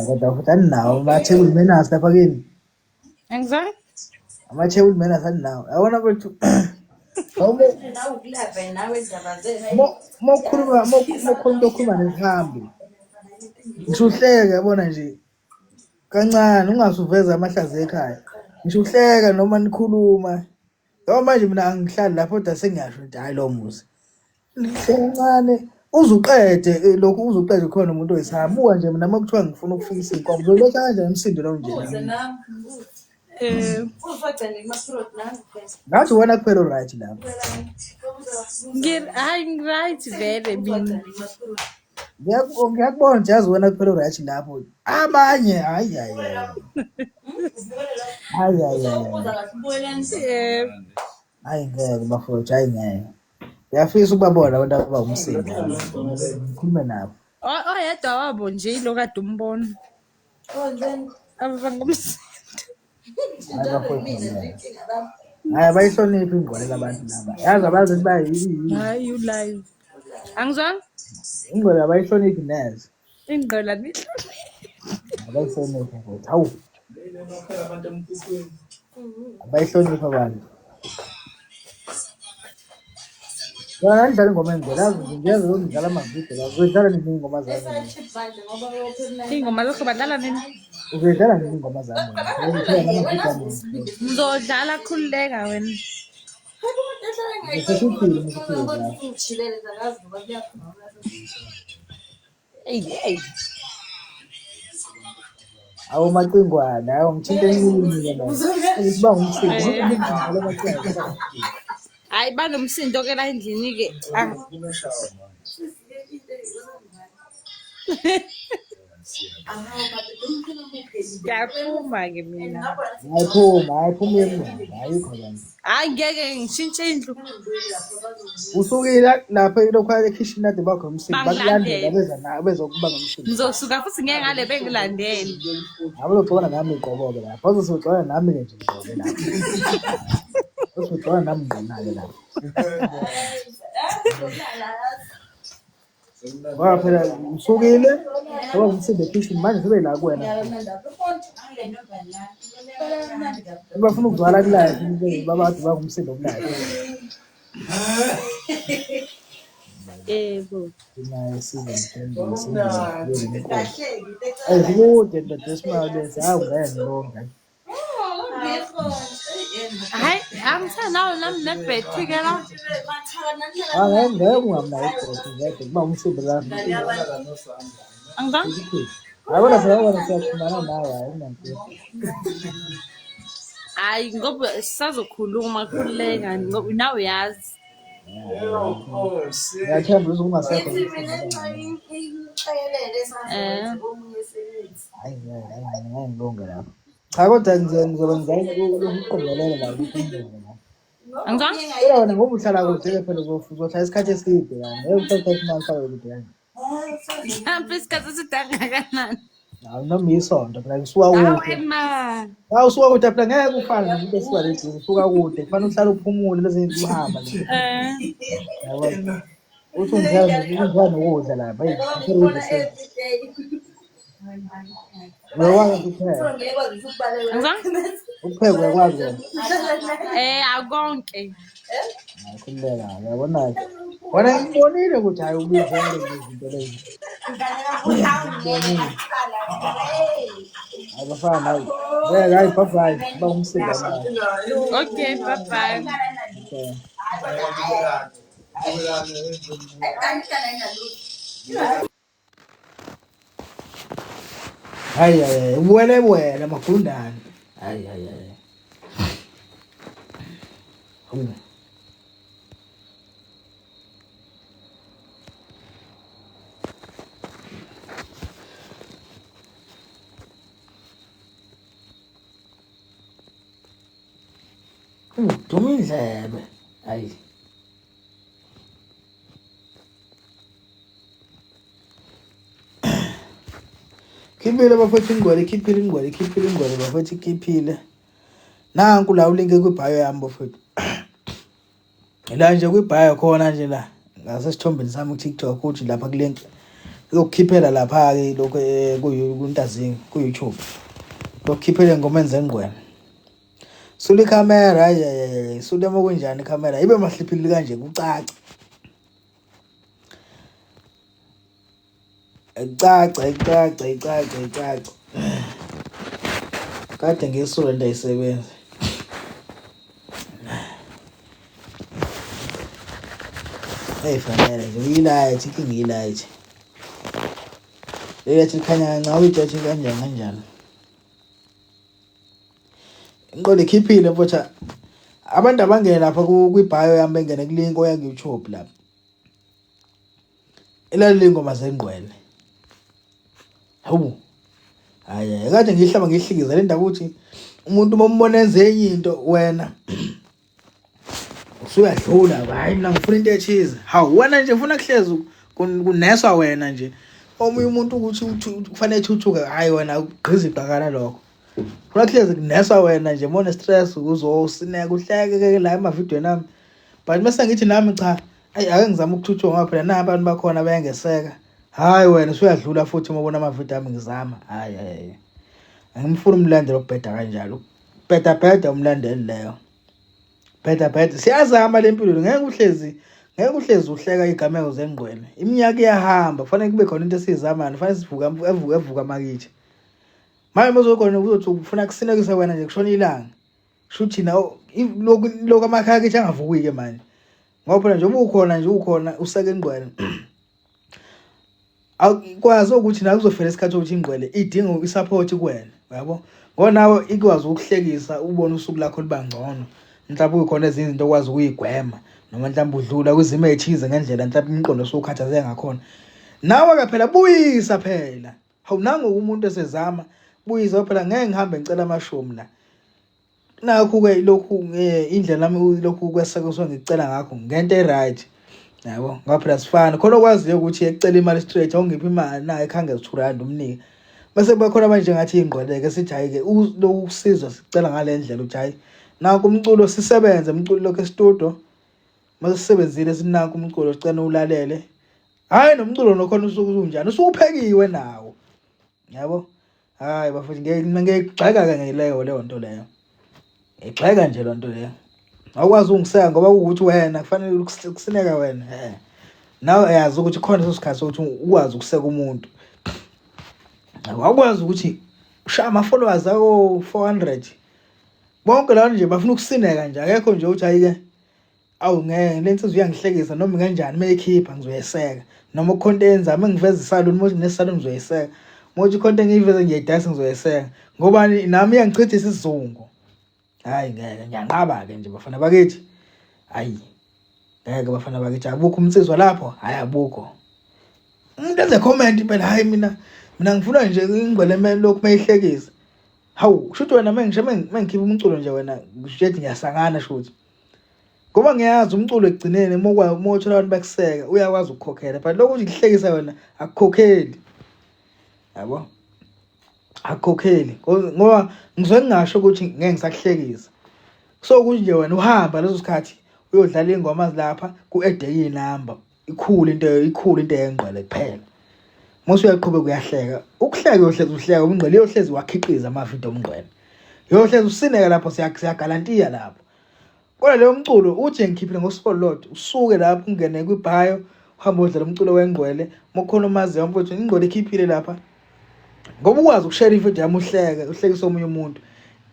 B: Kodwa futhi aninawo ama-table manners lapha kini.
D: Angizange.
B: Ama-table manners aninawo. Yabona mfethu uma ukhuluma uma ukhuluma into okhuluma nesihambi ngisho uhleke yabona nje kancane ungasuveza amahlazo ekhaya ngisho uhleka noma nikhuluma yabo manje mina angihlali lapho kodwa sengiyasho ukuthi hhayi lo muzi nihle kancane uze uqede lokhu uze uqede khona umuntu oyisihambi buka nje mina uma kuthiwa ngifuna ukufikisa iy'nkomo ngizoletha kanjani umsindo lo njena
D: Eh,
B: ngathi wena kuphela o-right lapho.
D: Hayi ngi-right vele mina.
B: Ngiyakubona nje yazi wena kuphela o-right lapho. Abanye hayi hayi hayi. Hayi hayi hayi.
D: Eh,
B: Hayi ngeke bafowethu, hayi ngeke. Ngiyafisa ukubabona abantu abawumsindo. Ngikhulume nabo.
D: Oyedwa wabo nje ilo kade umbona. Abangumsindo.
B: Hayi bafowethu ngeke. Hayi abayihloniphi ingqwele labantu laba. Yazi abazi ukuthi bayini.
D: Hayi u-live. Angizwanga?
B: Ingqwele abayihloniphi neze.
D: Ingqela nihloniphi.
B: Abayihloniphi mfowethu. Hawu. Abayihloniphi abantu. Yona ngidlala ingoma engcwele yazi nje ngiyazi ukuthi ngidlala amavidiyo la. Uzodlala nini iy'ngoma zami mina?
D: Iy'ngoma zakho badlala nini?
B: Uzodlala nini iy'ngoma zami mina? Ngithela namavidiyo ami.
D: Ngizodlala khululeka wena.
B: Ngisheshe uthini ukuthi uzodlala?
D: Eyi eyi.
B: Awu macingwane, awu ngithinta emini-ke mina. Ukuthi bangumsindo, ngidlala amacingwane.
D: Hayi banomsindo ke la endlini ke. Ngiyaphuma ke mina.
B: Hayi phuma, hayi phuma emnyango, ayikho lento.
D: Hayi ngeke ngishintshe indlu.
B: Usukile lapha lokhu ekhishini kade bakho umsindo, bakulandela
D: Bangilandele.
B: beza na bezokuba ngomsindo.
D: Ngizosuka futhi ngeke ngale bengilandele.
B: Ngabe uzoxabana nami qobo-ke lapha. Uzoxabana nami-ke nje qobo lapha. Uzoxabana nami ngqona-ke lapha. Ngoba phela usukile, ngoba umsindo ekhishini manje sebe la kuwena. Bafuna ukuzwala ku-live, babade bangumsindo ku-live.
D: Yebo.
B: Naye size inkosi. Ayikude ndoda esimalo lesi, hawu ngeke ngilonge.
D: Hayi angisenawo nami nebhetri ke la.
B: Ah, ngeke ngeke ungamnayo ibhetri ngeke kuba umsindo la.
D: Angizange.
B: Hayi wena phela wena siyaxhumana nawe hayi unankinga.
D: Hayi ngoba sisazokhuluma khululeka ngoba nawe uyazi.
B: Ngiyathemba ukuthi ungasekho umsindo.
D: Eh.
B: Hayi ngeke hayi ngeke ngeke ngilunge lapho. Cha kodwa ngizobe ngizama ukuqongelela la ukuthi ngilunge la.
D: Angizange.
B: Phela wena ngoba uhlala kude-ke phela uzohlala isikhathi eside la. Ngeke uhlale isikhathi uma uhlala kude kanje.
D: Mhlawumbe isikhathi eside kangakanani?
B: Hawu noma isonto phela kusuka
D: Hawe
B: kude.
D: ma.
B: Hawu usuka kude phela ngeke ufane nomuntu osuka le duze usuka kude. Kufanele uhlale uphumule lezi zinto uhamba nje.
D: Eh.
B: Yabona? Uthi ungidlala ungidlala nokudla lapha. Hey, ngicela ukudla sasa. Uyakwazi ukupheka.
D: Angizange.
B: Ukupheka uyakwazi wena.
D: Eh akonke.
B: Hayi khululeka, uyabona-ke. Wena ngibonile ukuthi hayi ubizele lezi zinto lezi. Ngibonile. Hayi bafana hayi. Ngeke hayi bye bye. Kuba umsindo manje.
D: Okay, bye bye.
B: Okay. Hayi hayi, wele wele magundane. Hayi hayi hayi. Hawu. Duma indlebe. Hayi. Khiphile bafethu ingwele, khiphile ingwele, khiphile ingwele bafethu khiphile. Nanku la ulinke kwibhayo yami bafethu. La nje kwibhayo khona nje la ngasesithombeni sami ku-TikTok uthi lapha kulink izokukhiphela lapha-ke lokhu eh, kuntazingi ku-YouTube. Lokukhiphela ingoma enzengqwele. Sula ikhamera hayi hayi sula uma kunjani ikhamera ibe mahliphili kanje kucace. Icace icace icace icace. Kade ngisula into ayisebenzi. Eyifanele nje uyilayithi inkinga iyilayithi. Leli likhanya kancane uyijaji kanjani kanjani. Inqola ikhiphile mfowethu. Abantu abangene lapha kwi-bio yami bengene kulink oya ku-YouTube lapha. Ilalela ingoma zengqwele. Hawu. Hayi kade ngihlaba ngihlikiza le ndaba ukuthi umuntu uma umbona enze enye into wena usuyadlula hayi mina ngifuna into ethize. Hawu wena nje ufuna kuhlezi kuneswa wena nje. Omunye umuntu ukuthi kufanele ethuthuke hayi wena ugqiza iqakala lokho. Funa kuhlezi kuneswa wena nje mone stress uzosineka uhleke ke la emavidweni ami. But mase ngithi nami cha ayi ake ngizame ukuthuthuka ngoba phela naba abantu bakhona bayangeseka. Hayi wena usuyadlula futhi uma ubona amavidiyo ami ngizama. Hayi hayi. Angimfuni umlandeli okubheda kanjalo. Bheda bheda umlandeli leyo. Bheda bheda siyazama le mpilo ngeke uhlezi ngeke uhlezi uhleka igameko zengqwele. Iminyaka iyahamba kufanele kube khona into esiyizamayo kufanele sivuka evuka evuka makithi. Manje muzokhona uzothi ufuna kusinekise wena nje kushona ilanga. Shuthi na lokhu lokhu amakhaya kithi angavuki ke manje. Ngoba phela njengoba ukhona nje ukhona useke ingqwele. Akwazi ukuthi nawe kuzofela isikhathi sokuthi ingqwele idinga isupport kuwena, uyabo? Ngoba nawe ikwazi ukuhlekisa ubone usuku lakho liba ngcono. Mhlawumbe kukhona ezinye izinto okwazi ukuyigwema noma mhlawumbe udlula kwizimo ezithize ngendlela mhlawumbe umqondo osukhathazeke ngakhona. Nawe ke phela buyisa phela. Hawu nangu umuntu esezama buyisa phela ngeke ngihambe ngicela amashumi la. Nakhu-ke lokhu eh, indlela nami lokhu kweseka kusuke ngikucela ngakho ngento e-right yabo ngoba phela sifana khona okwaziyo ukuthi ekucela imali straight awungiphi imali nayo ekhangeza 2 rand umnike bese kuba khona manje ngathi ingqweleke sithi hayi-ke lokhu kusizwa sicela ngale ndlela ukuthi hayi nanku umculo sisebenze umculo lokhu estudio mase sisebenzile sinanku umculo sicela ulalele Hayi nomculo nokhona usuke usunjani usuphekiwe nawo. Yabo? Hayi bafethu ngeke ngiyigxeka ke ngileyo leyo nto leyo. Ngigxeka nje loo nto leyo. Awukwazi ungiseka ngoba kuwukuthi wena kufanele kusineka wena. Eh. Nawe uyazi ukuthi khona leso sikhathi sokuthi ukwazi ukuseka umuntu. Awukwazi ukuthi ushaya ama-followers ako 400. Bonke labo nje bafuna ukusineka nje akekho nje uthi hayi ke Awu ngeke le nsizwa iyangihlekisa noma kanjani uma ekhipha ngizoyeseka noma kukhona into eyenzayo uma ngiveza isaluni uma nginesaluni ngizoyeseka uma uthi khona into engiyiveze ngiyayidayisa ngizoyeseka ngoba nami iyangichithisa isizungu hhayi ngeke ngiyanqaba-ke nje bafana bakithi hhayi ngeke bafana bakithi abukho umnsizwa lapho hhayi abukho umuntu enze comment impela hhayi mina mina ngifuna nje ingwele lokhu uma ihlekisa hawu shuthi wena mengisho mengikhipha umculo nje wena shuthi ngiyasangana shuthi Ngoba ngiyazi umculo ekugcineni uma uma uthola abantu bakuseka uyakwazi ukukhokhela but lokhu nje kuhlekisa wena akukhokheli. Yabo? Akukhokheli ngoba ngizoke ngingasho ukuthi ngeke ngisakuhlekisa. So ukuthi nje wena uhamba leso sikhathi uyodlala iy'ngoma lapha ku-ede iy'namba ikhulu into ikhulu into yengqwele kuphela. Mose uyaqhubeka uyahleka. Ukuhleka uyohlezi uhleka umngqwele uyohlezi wakhiqiza amavidiyo omngqwele. Uyohlezi usineka lapho siyagalantiya lapho. Kodwa leyo mculo uthi ngikhiphile ngosuku olulodwa usuke lapho ungene kwibhayo uhambe udlala umculo wengqwele uma kukhona omaziyo mfowethu ingqwele ikhiphile lapha ngoba ukwazi ukushare ividiyo yami uhleke uhlekise omunye umuntu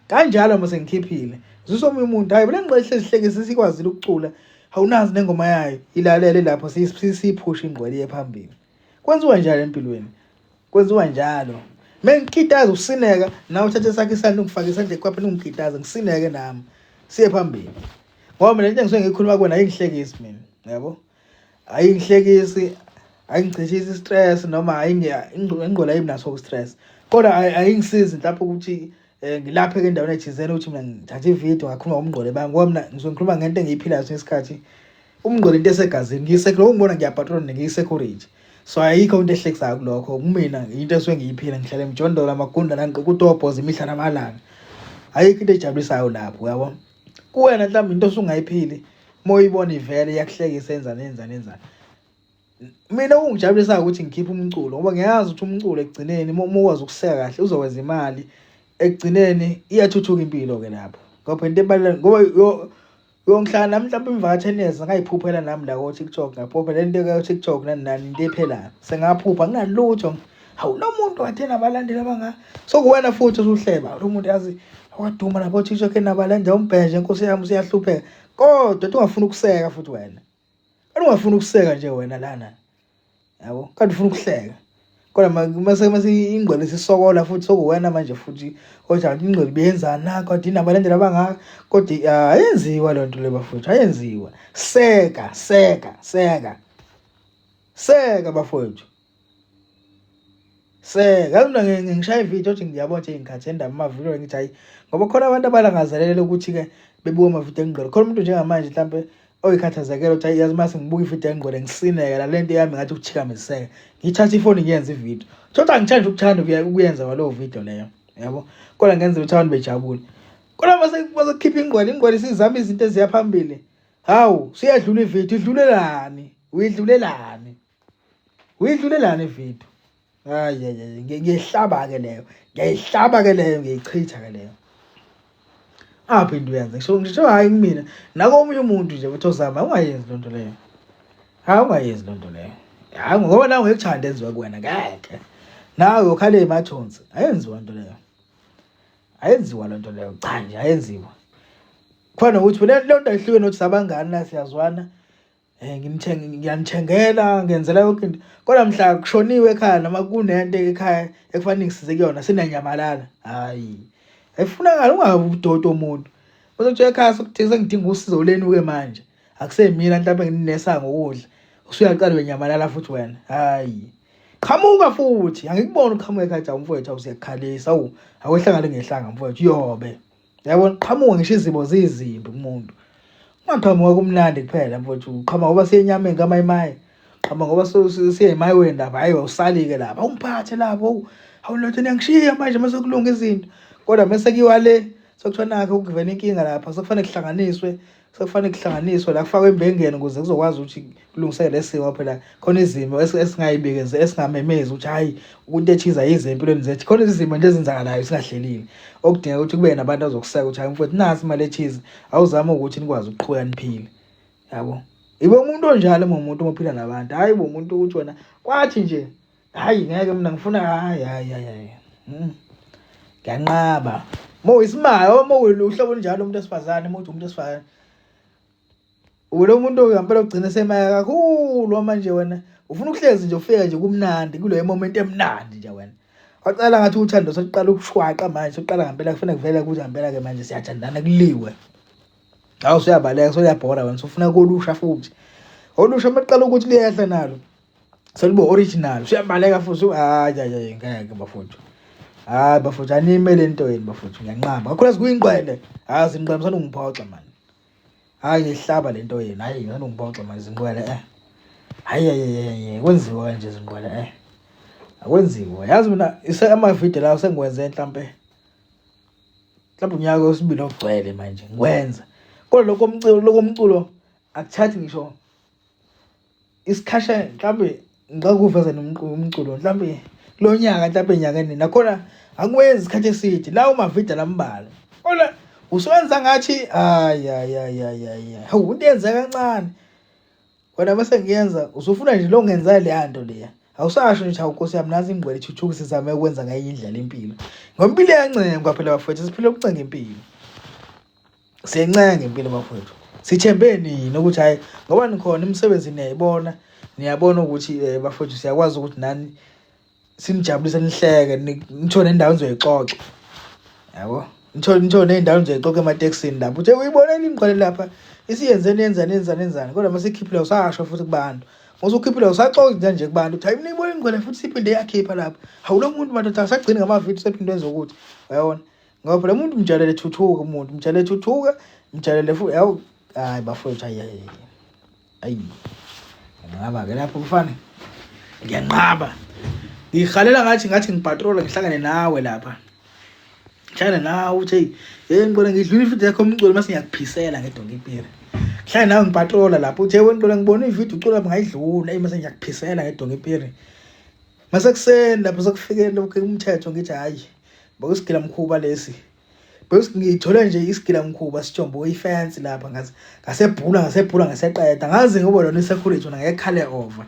B: kanjalo uma sengikhiphile zwisa omunye umuntu hayi le ngqwele ihlezi ihlekise sikwazile ukucula awunazi nengoma yayo ilalele lapho siyiphushe ingqwele iye phambili kwenziwa njalo empilweni kwenziwa njalo mengikitaza usineka nawe uthathe sakhe isandla ungifake isandla ekhwapheni ungikitaze ngisineke nami siye phambili. Ngoba mina into engisuke ngiyikhuluma kuwena ayingihlekisi mina, yabo. Ayingihlekisi, ayingichithisi stress noma ingqondo ayinaso stress. Kodwa ayingisizi mhlawumbe ukuthi ngilapheke endaweni ethizeni ukuthi mina ngithathe ividiyo ngakhuluma ngomngqolo bami ngoba mina ngisuke ngikhuluma ngento engiyiphilayo kwesinye isikhathi. Umngqolo into esegazini, ngiyisekho ungibona ngiyapatrol ngiyi-security. So ayikho into ehlekisayo kulokho kumina, into esuke ngiyiphila, ngihlala emjondolo amagunda nangiqoqa utobhoza imihla namalanga. Ayikho into ejabulisayo lapho, uyabo. Kuwena mhlawumbe into osungayiphili uma uyibona ivele iyakuhlekisa, enzani enzani enzani. Mina okungijabulisayo ukuthi ngikhiphe umculo ngoba ngiyazi ukuthi umculo ekugcineni uma ukwazi ukuseka kahle uzokwenza imali, ekugcineni iyathuthuka impilo-ke lapho. Ngoba into ebalulekile ngoba uyongihlala nami mhlawumbe emva ka-10 years ngayiphuphela nami la ko-TikTok, ngaphuphela into ka-TikTok nani nani into ephelayo. Sengaphupha nginalutho. Hawu lo muntu wathi enabalandeli abangaka. So kuwena futhi usuhleba lo muntu yazi waduma lapho TikTok enabalandeli umbheje inkosi yami usiyahlupheka. Kodwa ungafuna ukuseka futhi wena. Kanti ungafuna ukuseka nje wena lana. Yabo, kanti ufuna ukuhleka. Kodwa mase mase ingqwele sisokola futhi sokuwena manje futhi othi kanti ingqwele ibiyenzani na kodwa inabalandeli abangaka kodwa ayenziwa le nto le bafowethu, ayenziwa. Seka, seka, seka. Seka bafowethu. Seka, yazi mina ngishaya ividiyo nje ngiyabona nje ngikhathele indaba amavidiyo ngithi hayi ngoba khona abantu abalangazelele ukuthi-ke bebuke amavidiyo engqwele. Khona umuntu njengamanje mhlampe oyikhathazekela ukuthi hayi yazi mase ngibuka ividiyo engqwele ngisineke la lento yami ngathi ukuthikameziseka. Ngithathe ifoni ngiyenze ividiyo. Thothi angithandi ukuthanda ukuyenza kwaleyo vidiyo leyo, yabo. Kodwa ngenzela ukuthi abantu bejabule. Kodwa mase kukhipha ingqwele, ingqwele isizama izinto eziya phambili. Hawu, siyadlula ividiyo, idlulelani? Uyidlulelani? Uyidlulelani ividiyo? Hayi hayi ngiyihlaba ke leyo. Ngiyayihlaba ke leyo, ngiyichitha ke leyo. Aphi into uyenza? Ngisho ngisho hayi kumina. Nakomunye umuntu nje uthi ozama ungayenzi lonto leyo. Hayi ungayenzi lonto leyo. Hayi ngoba nawe ngeke uthande enziwe kuwena ngeke. Nawe ukhale emathonsi. Ayenziwa into leyo. Ayenziwa lonto leyo. Cha nje ayenziwa. Khona ukuthi le nto ayihlukene nokuthi sabangani la siyazwana. Ngimthenge ngiyanithengela ngenzela yonke into kodwa mhla kushoniwe ekhaya noma kunento ekhaya ekufanele ngisize kuyona sinanyamalala. Hayi ayifunakala, ungabe udoti womuntu bese kuthiwa ekhaya sokuthiwa sengidinga usizo lenu-ke manje akusemina mhlawumbe ngininesa ngokudla usuyaqala uyanyamalala futhi wena. Hayi qhamuka futhi, angikuboni uqhamuka ekhaya cha mfowethu, awusiyakukhalisa awu awehlangane ngehlanga mfowethu yobe. Yabona qhamuka ngisho izimo zizimbi kumuntu. Ungaqhamuka kumnandi kuphela mfowethu, uqhamuka ngoba siyenyameni kamayimayi. Qhamuka ngoba siye emayiweni lapha, hayi awusalike lapha, awungiphathe lapho. Hawu lotho niyangishiya manje mase kulunga izinto. Kodwa mase kuyiwa le sekuthiwa nakho kuvela inkinga lapha, sekufanele kuhlanganiswe, sekufanele kuhlanganiswe la kufakwe imbengeni ukuze kuzokwazi ukuthi kulungiseke lesimo. Phela khona izimo esingayibikeze esingamemezi ukuthi hayi into ethize ayize empilweni zethu. Khona izimo nje ezenzakalayo singahlelile okudingeka ukuthi kube nabantu azokuseka ukuthi hayi mfowethu nasi imali ethize, awuzame ukuthi nikwazi ukuqhubeka niphile, yabo. Ibe umuntu onjalo uma umuntu ophila nabantu, hayi bo umuntu ukuthi wena kwathi nje hayi ngeke mina ngifuna hayi hayi hayi. Ngiyanqaba. Uma uyisimanga, uma uhlobo olunjalo umuntu wesifazane, uma uthi umuntu wesifazane ulo muntu ngempela ugcina semaya kakhulu manje wena ufuna ukuhlezi nje ufike nje kumnandi kuleyo moment emnandi nje wena. Waqala ngathi uthando sekuqala ukushwaqa manje, sekuqala ngempela kufanele kuvele ukuthi ngempela ke manje siyathandana kuliwe. Hawu usuyabaleka usuyabhora wena usufuna kolusha futhi. Olusha maqala ukuthi liyehla nalo. Selibo original usuyabaleka futhi hayi hayi ngeke bafowethu. Hayi bafowethu anime lento yenu bafowethu ngiyanqaba. Kakhulu kuyingqwele. Hayi zinqwele sanungiphoxa mani. Hayi ngihlaba lento yenu. Hayi sanungiphoxa mani zinqwele eh. Hayi hayi kwenziwa kanje zinqwele eh. Akwenziwa. Yazi mina amavidiyo lawo sengiwenze mhlambe mhlawumbe unyaka wesibili ogcwele manje ngikwenza. Kodwa lokho umculo lokho umculo akuthathi ngisho isikhasha mhlawumbe ngicela ukuveza nomculo mhlawumbe kulo nyaka mhlawumbe enyakeni nakhona angikwenzi isikhathi eside lawo mavidiyo lambalwa kodwa usuwenza ngathi hayi hayi hayi hayi hawu into yenzeka kancane wena bese ngiyenza usufuna nje lo ngenza leya nto leya awusasho nje hawu nkosi yami nazi ingqwele ithuthuke sizame ukwenza ngenye indlela impilo ngoba impilo iyancengwa phela bafowethu siphila ukucenga impilo. Siyancenga impilo bafowethu. Sithembe nina ukuthi hayi ngoba nikhona imisebenzi niyayibona, niyabona ukuthi bafowethu siyakwazi ukuthi nani sinijabulise nihleke nithole nendawo nizoyixoxa. Yabo? Nithole ney'ndawo nizoyixoxa ematekisini lapho. Uthe uyibonela ingqwele lapha Isiyenzeni yenzani yenzani yenzani kodwa mase ikhiphile usasho futhi kubantu. Usukhiphile usaxoxa nje kubantu uthi hayi mina ibona ingqwele futhi siphinde yakhipha lapha. Hawu lo muntu madoda asagcini ngamavidiyo sephinde wenza ukuthi. Uyabona? Ngoba phela umuntu mjalele thuthuka umuntu mjalele thuthuka mjalele futhi yawu hayi bafowethu hayi hayi. Ayi. Ngaba ke lapho mfana. Ngiyanqaba. Ngihalela ngathi ngathi ngipatrola ngihlangane nawe lapha. Ngihlangane nawe uthi hey, hey ngibona ngidlula ivideo yakho umculo mase ngiyakuphisela ngedonki ipiri. Ngihlangane nawe ngipatrola lapho uthi hey wena ngibona ngibona ivideo ucula lapho ngayidlula hey mase ngiyakuphisela ngedonki ipiri. Mase kuseni lapho sekufikele lokho umthetho ngithi hayi bokusigila mkhuba lesi. Bese ngithole nje isigilamkhuba sijombo ifence lapha ngaze ngasebhula ngasebhula ngaseqeda ngaze ngoba lona isecurity wona ngekhale over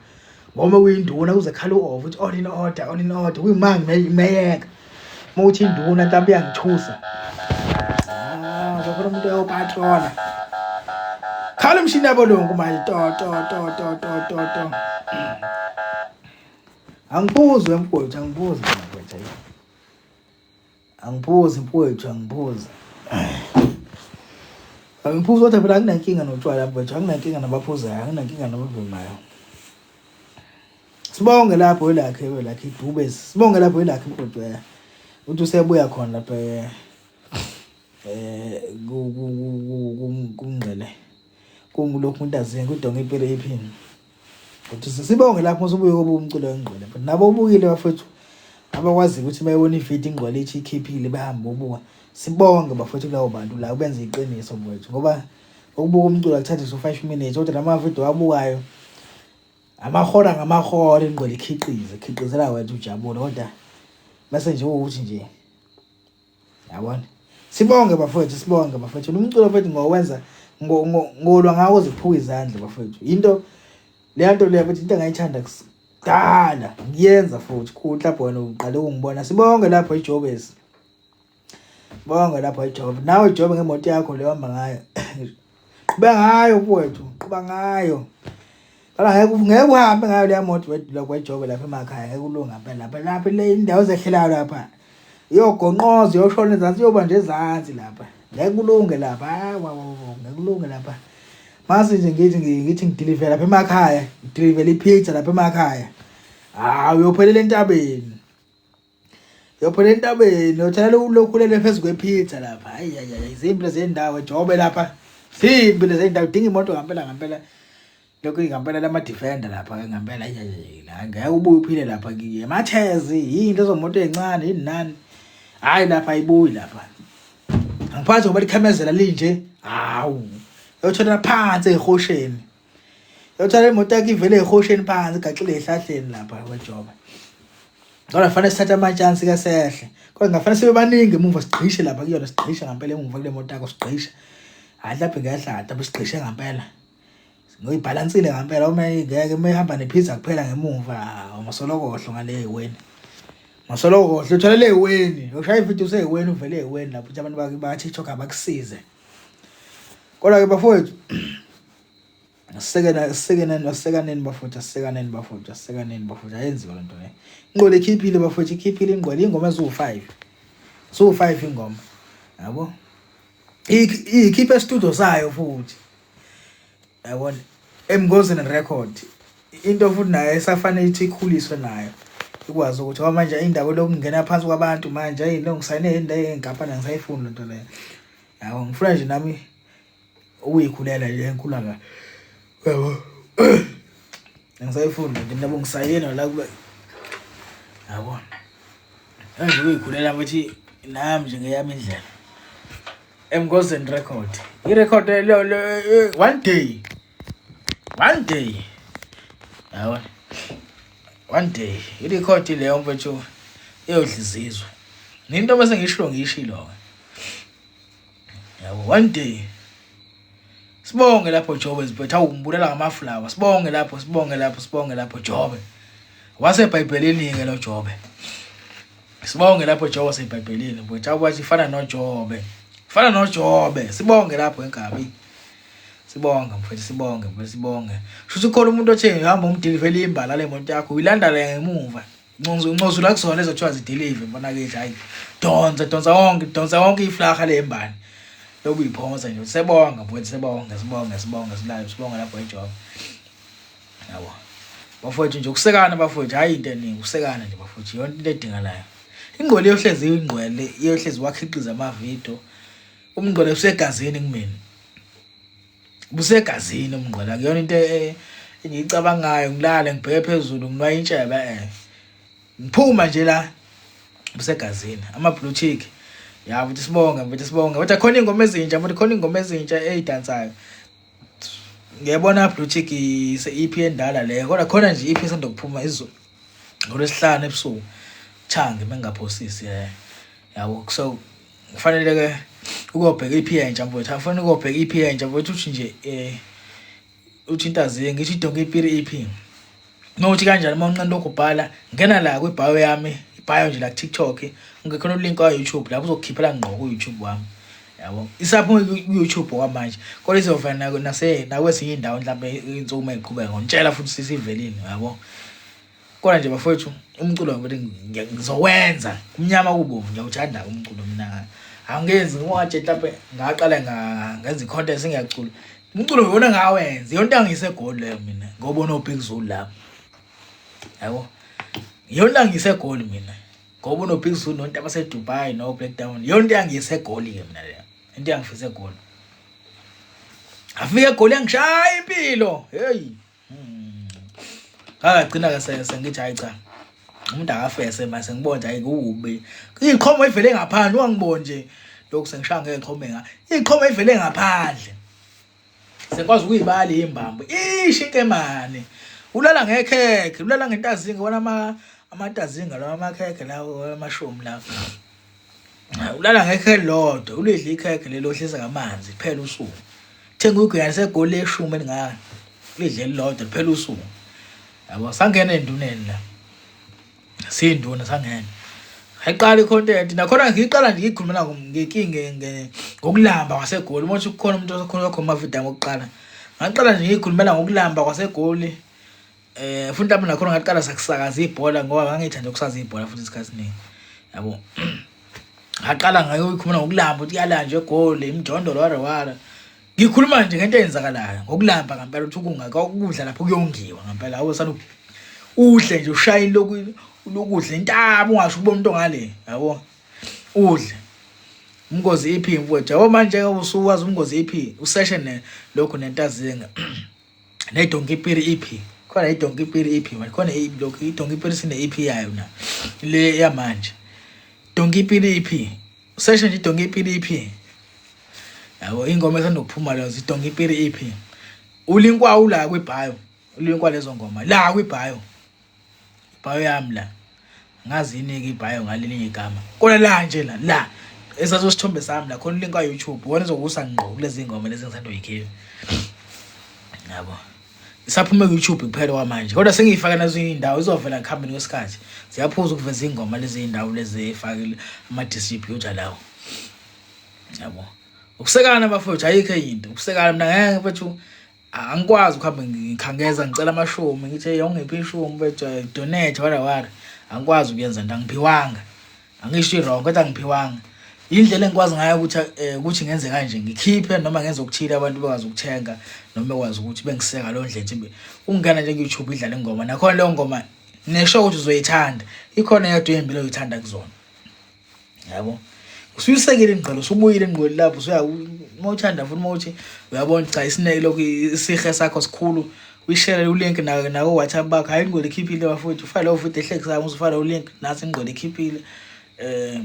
B: ngoba kuyinduna kuze khale u-over uthi all in order all in order kuyima ngimeyeka uma uthi induna mhlawumbe iyangithusa ah zokhona umuntu uyopatrola khala umshini yabolungu manje to to to to to to to angiphuzi mfowethu angiphuzi mfowethu Angiphuzi mfowethu, angiphuzi. Angiphuzi kodwa phela anginankinga notshwala mfowethu, anginankinga nabaphuzayo, anginankinga nababhemayo. Sibonge lapho welakhe welakhe idube, sibonge lapho welakhe mfowethu. Eh. Uthi usebuya khona lapha eh, eh ku ku ku kungqele. Kungulokhu umuntu aziye kudonga impilo iphini. Uthi sibonge lapho usubuye kobuka umculo wengqwele but nabo ubukile bafethu abakwazi ukuthi bayibona ividiyo ingqwele ithi ikhiphile bahambe bobuka sibonge bafethu kulabo bantu la kubenza iqiniso mfethu ngoba ukubuka umculo akuthathi so 5 minutes kodwa lama video abukayo amahora ngamahora ingqwele ikhiqize ikhiqizela wena ujabule kodwa bese nje ukuthi nje yabona sibonge bafowethu sibonge bafowethu lo mculo mfethu ngowenza ngolwa ngawo ziphuka izandla bafowethu into leya nto leya mfethu into engayithanda kudala ngiyenza futhi khulu lapho wena uqale ukungibona sibonge lapho ijobesi bonge lapho ijobe nawe ijobe ngemoto yakho leyo hamba ngayo qhuba ngayo mfowethu qhuba ngayo Phela ngeke ngeke uhambe ngayo leya moto wedlula kwejobe lapha emakhaya ngeke ulunga phela lapha lapha le indawo ezehlelayo lapha iyogonqoza iyoshona ezansi iyoba nje ezansi lapha ngeke kulunge lapha hawa ngeke kulunge lapha mase nje ngithi ngithi ngideliver lapha emakhaya ngideliver ipizza lapha emakhaya hawu uyophelela entabeni Uyophelela entabeni uyothola lokhulele phezu kwepizza lapha hayi hayi hayi zimbi lezi ndawo ejobe lapha zimbi lezi ndawo udinga imoto ngampela ngampela lokhu ngampela lama defender lapha ke ngampela hayi la ngeke ubuye uphile lapha kiye mathezi yini lezo moto ezincane yini nani hayi lapha ayibuyi lapha angiphathi ngoba likhemezela linje hawu uyothola phansi ehosheni uyothola imoto yakhe ivele ehosheni phansi igaxile ehlahleni lapha wejoba kodwa fanele sithathe amatshansi ke sehle kodwa ngafanele sibe baningi emuva sigqishe lapha kuyona sigqishe ngampela emuva kule moto yakho sigqishe hayi lapha ngehla lapha sigqishe ngampela Ngiyibhalansile ngampela uma ngeke uma ihamba nepizza kuphela ngemuva umasolokohlo ngale eweni. Masolokohlo uthola le eweni, ushaya ivideo useweni uvele eweni lapho ukuthi abantu bakhe ba TikTok abakusize. Kodwa ke bafowethu asisekena asisekenani asisekaneni bafowethu asisekaneni bafowethu asisekaneni bafowethu ayenziwa lento le. Ingqwele ikhiphile bafowethu ikhiphile ingqwele ingoma eziwu-5. Ziwu-5 ingoma. Yabo? Ikhiphe estudio sayo futhi. Yabona emngozini record into futhi nayo esafanele ithi ikhuliswe nayo ikwazi ukuthi ngoba manje indaba lokungena phansi kwabantu manje ayi lo ngisayine into enkampani angisayifuni lento leyo yabo ngifuna nje nami ukuyikhulela nje engikhula ngayo yabo angisayifuni lento mina bongisayina la kube yabo nje ukuyikhulela ukuthi nami nje ngeyami indlela Emgozeni record. I-record lo lo one day. One day. Yabona. One day i-record leyo mfethu eyodla izizwe. Into bese ngishilo ngishilo. Yabo one day. Sibonge lapho Jobe mfethu awumbulala ngamaflower. Sibonge lapho sibonge lapho sibonge lapho Jobe. WaseBhayibhelini ke lo Jobe. Sibonge lapho Jobe seBhayibhelini mfethu awukwazi ifana noJobe. Fana noJobe. Sibonge lapho enkabi. Sibonge mfethu sibonge mfethu sibonge. Shuthi khona umuntu othe hamba umdilivele imbala le moto yakho uyilanda la ngemuva. Nconzo nconzo la kuzona lezo kuthiwa zidilive mbona ke hayi. Donsa donsa wonke donsa wonke iflaha le mbali. Lokuyiphonsa nje sebonga mfowethu, sibonga sibonga sibonga silayo sibonga lapho ejob. Yabo. Bafowethu nje ukusekana bafowethu hayi into eningi ukusekana nje bafowethu yonke into edingakalayo. Ingqwele iyohlezi ingqwele iyohlezi wakhiqiza amavidiyo. Umngqwele usegazini kumina. Busegazini umngqwele akuyona into e, engiyicabangayo ngilale ngibheke phezulu nginwaye intshebe eh. Ngiphuma nje la busegazini ama blue tick ya futhi sibonge futhi sibonge kodwa khona ingoma ezintsha futhi khona ingoma ezintsha ezidansayo ngiyabona blue tick ise EP endala leyo kodwa khona nje EP esanda kuphuma izolo ngolwesihlanu ebusuku change mengaphosisi eh yabo so kufanele ke ukuyobheka EP entsha mfowethu afanele ukuyobheka EP entsha mfowethu uthi nje eh uthi intaziye ngisho idonke ipiri EP uma uthi kanjani uma unqena lokhu ubhala ngena la kwibhayo yami ibhayo nje la ku-tiktok ngikhona ulink wa-youtube lapho uzokukhiphela ngqo ku-youtube wami yabo isaphume ku-youtube okwamanje kodwa izovela nakwezinye iy'ndawo mhlawumbe iy'nsuku uma yiqhubeka ngomtshela futhi sisivelile yabo Kodwa nje bafowethu umculo ukuthi ngizowenza kumnyama kubomvu ngiyawuthanda umculo mina angenzi ngowatshe mhlawumbe ngaqala ngenza i-content sengiyacula umculo iwona ngawenza iyona into angisegoli leyo mina ngobona oBig Zulu lapho yabo iyona into angisegoli mina ngoba unoBig Zulu nonto abaseDubai no Black Diamond iyona into angisegoli ke mina leyo into yangifisa egoli afike egoli angishaya impilo hey Ngagcina ke sengithi hayi cha. Umuntu akafese mase ngibona hayi kubi. Iqhomo ivele ngaphandle ungangiboni nje lokhu sengishaya ngeqhomo nga. Iqhomo ivele ngaphandle. Sengikwazi ukuyibala imbambo. Isho inkemane. Ulala ngekhekhe, ulala ngentazinga wona ama amantazinga lawa amakhekhe lawo amashumi lawo. Ulala ngekhekhe lodwa, ulidla ikhekhe lelo ohlisa ngamanzi phela usuku. Thenga ugwinya segoli leshumi elingaka lidle lilodwa liphela usuku. Yabo sangena enduneni la. Siyinduna sangena. Ayiqala i-content nakhona ngiyiqala nje ngiyikhulumela ngekinga ngokulamba kwaseGoli. Uma uthi kukhona umuntu osekhona okhoma amavidiyo ngokuqala. Ngaqala nje ngiyikhulumela ngokulamba kwaseGoli. Eh futhi lapho nakhona ngaqala sakusakaza ibhola ngoba ngangithanda ukusaza ibhola futhi isikhathi esiningi. Yabo. Ngaqala ngayoyikhuluma ngokulamba ukuthi kuyalanjwa egoli, imijondolo wara wara. Ngikhuluma nje ngento eyenzakalayo ngokulamba ngempela ukuthi ukungaka ukudla lapho kuyongiwa ngempela awu sanu udle nje ushaye lokhu lokudla intaba ungasho ukubona umuntu ngale yabo udle umngozi iphi mfowethu yabo manje usuwazi umngozi iphi useshe ne lokhu nentazinga nedonki piri iphi khona idonki piri iphi manje khona lokhu idonki piri sine iphi yayo na le yamanje donki piri iphi useshe nje idonki piri iphi yabo ingoma esanokuphuma leyo idonki piri iphi ulinkwa ula kwibhayo ulinkwa lezo ngoma la kwibhayo ibhayo yami la ngazi yini-ke ibhayo ngalelinye igama kodwa la nje la la esaso sithombe sami la khona ulink ka-youtube wona izokusa ngqo kulezi ngoma lezi engisanda uyikhipha yabo isaphume ku-youtube kuphela kwamanje kodwa sengiyifake nazo iy'ndawo izovela ekuhambeni kwesikhathi ziyaphuza ukuveza iy'ngoma lezi iy'ndawo lezi ey'fakile ama-distributor lawo yabo ukusekana bafowethu ayikho enye into ukusekana mina ngeke mfethu angikwazi ukuhamba ngikhangeza ngicela amashumi ngithi hey ungiphi ishumi mfethu eh, donate wara wara angikwazi ukuyenza into angiphiwanga angisho i-wrong kodwa angiphiwanga indlela engikwazi ngayo ukuthi eh, ukuthi ngenze kanje ngikhiphe noma ngenze okuthile abantu bekwazi ukuthenga noma bekwazi ukuthi bengiseka leyo ndlela nje ungena nje ku-YouTube idlale ingoma nakhona leyo ngoma nesho ukuthi uzoyithanda ikhona yodwa embi oyithanda kuzona yabo usuyisekile ingqelo usubuyile ingqwele lapho usuya uma uthanda futhi uma uthi uyabona cha isineke lokhu isihe sakho sikhulu uyishele ulink nawo nawo WhatsApp bakho hayi ingqwele ikhiphile bafowethu ufake leyo video ehlekisayo usufake leyo link nasi ingqwele ikhiphile eh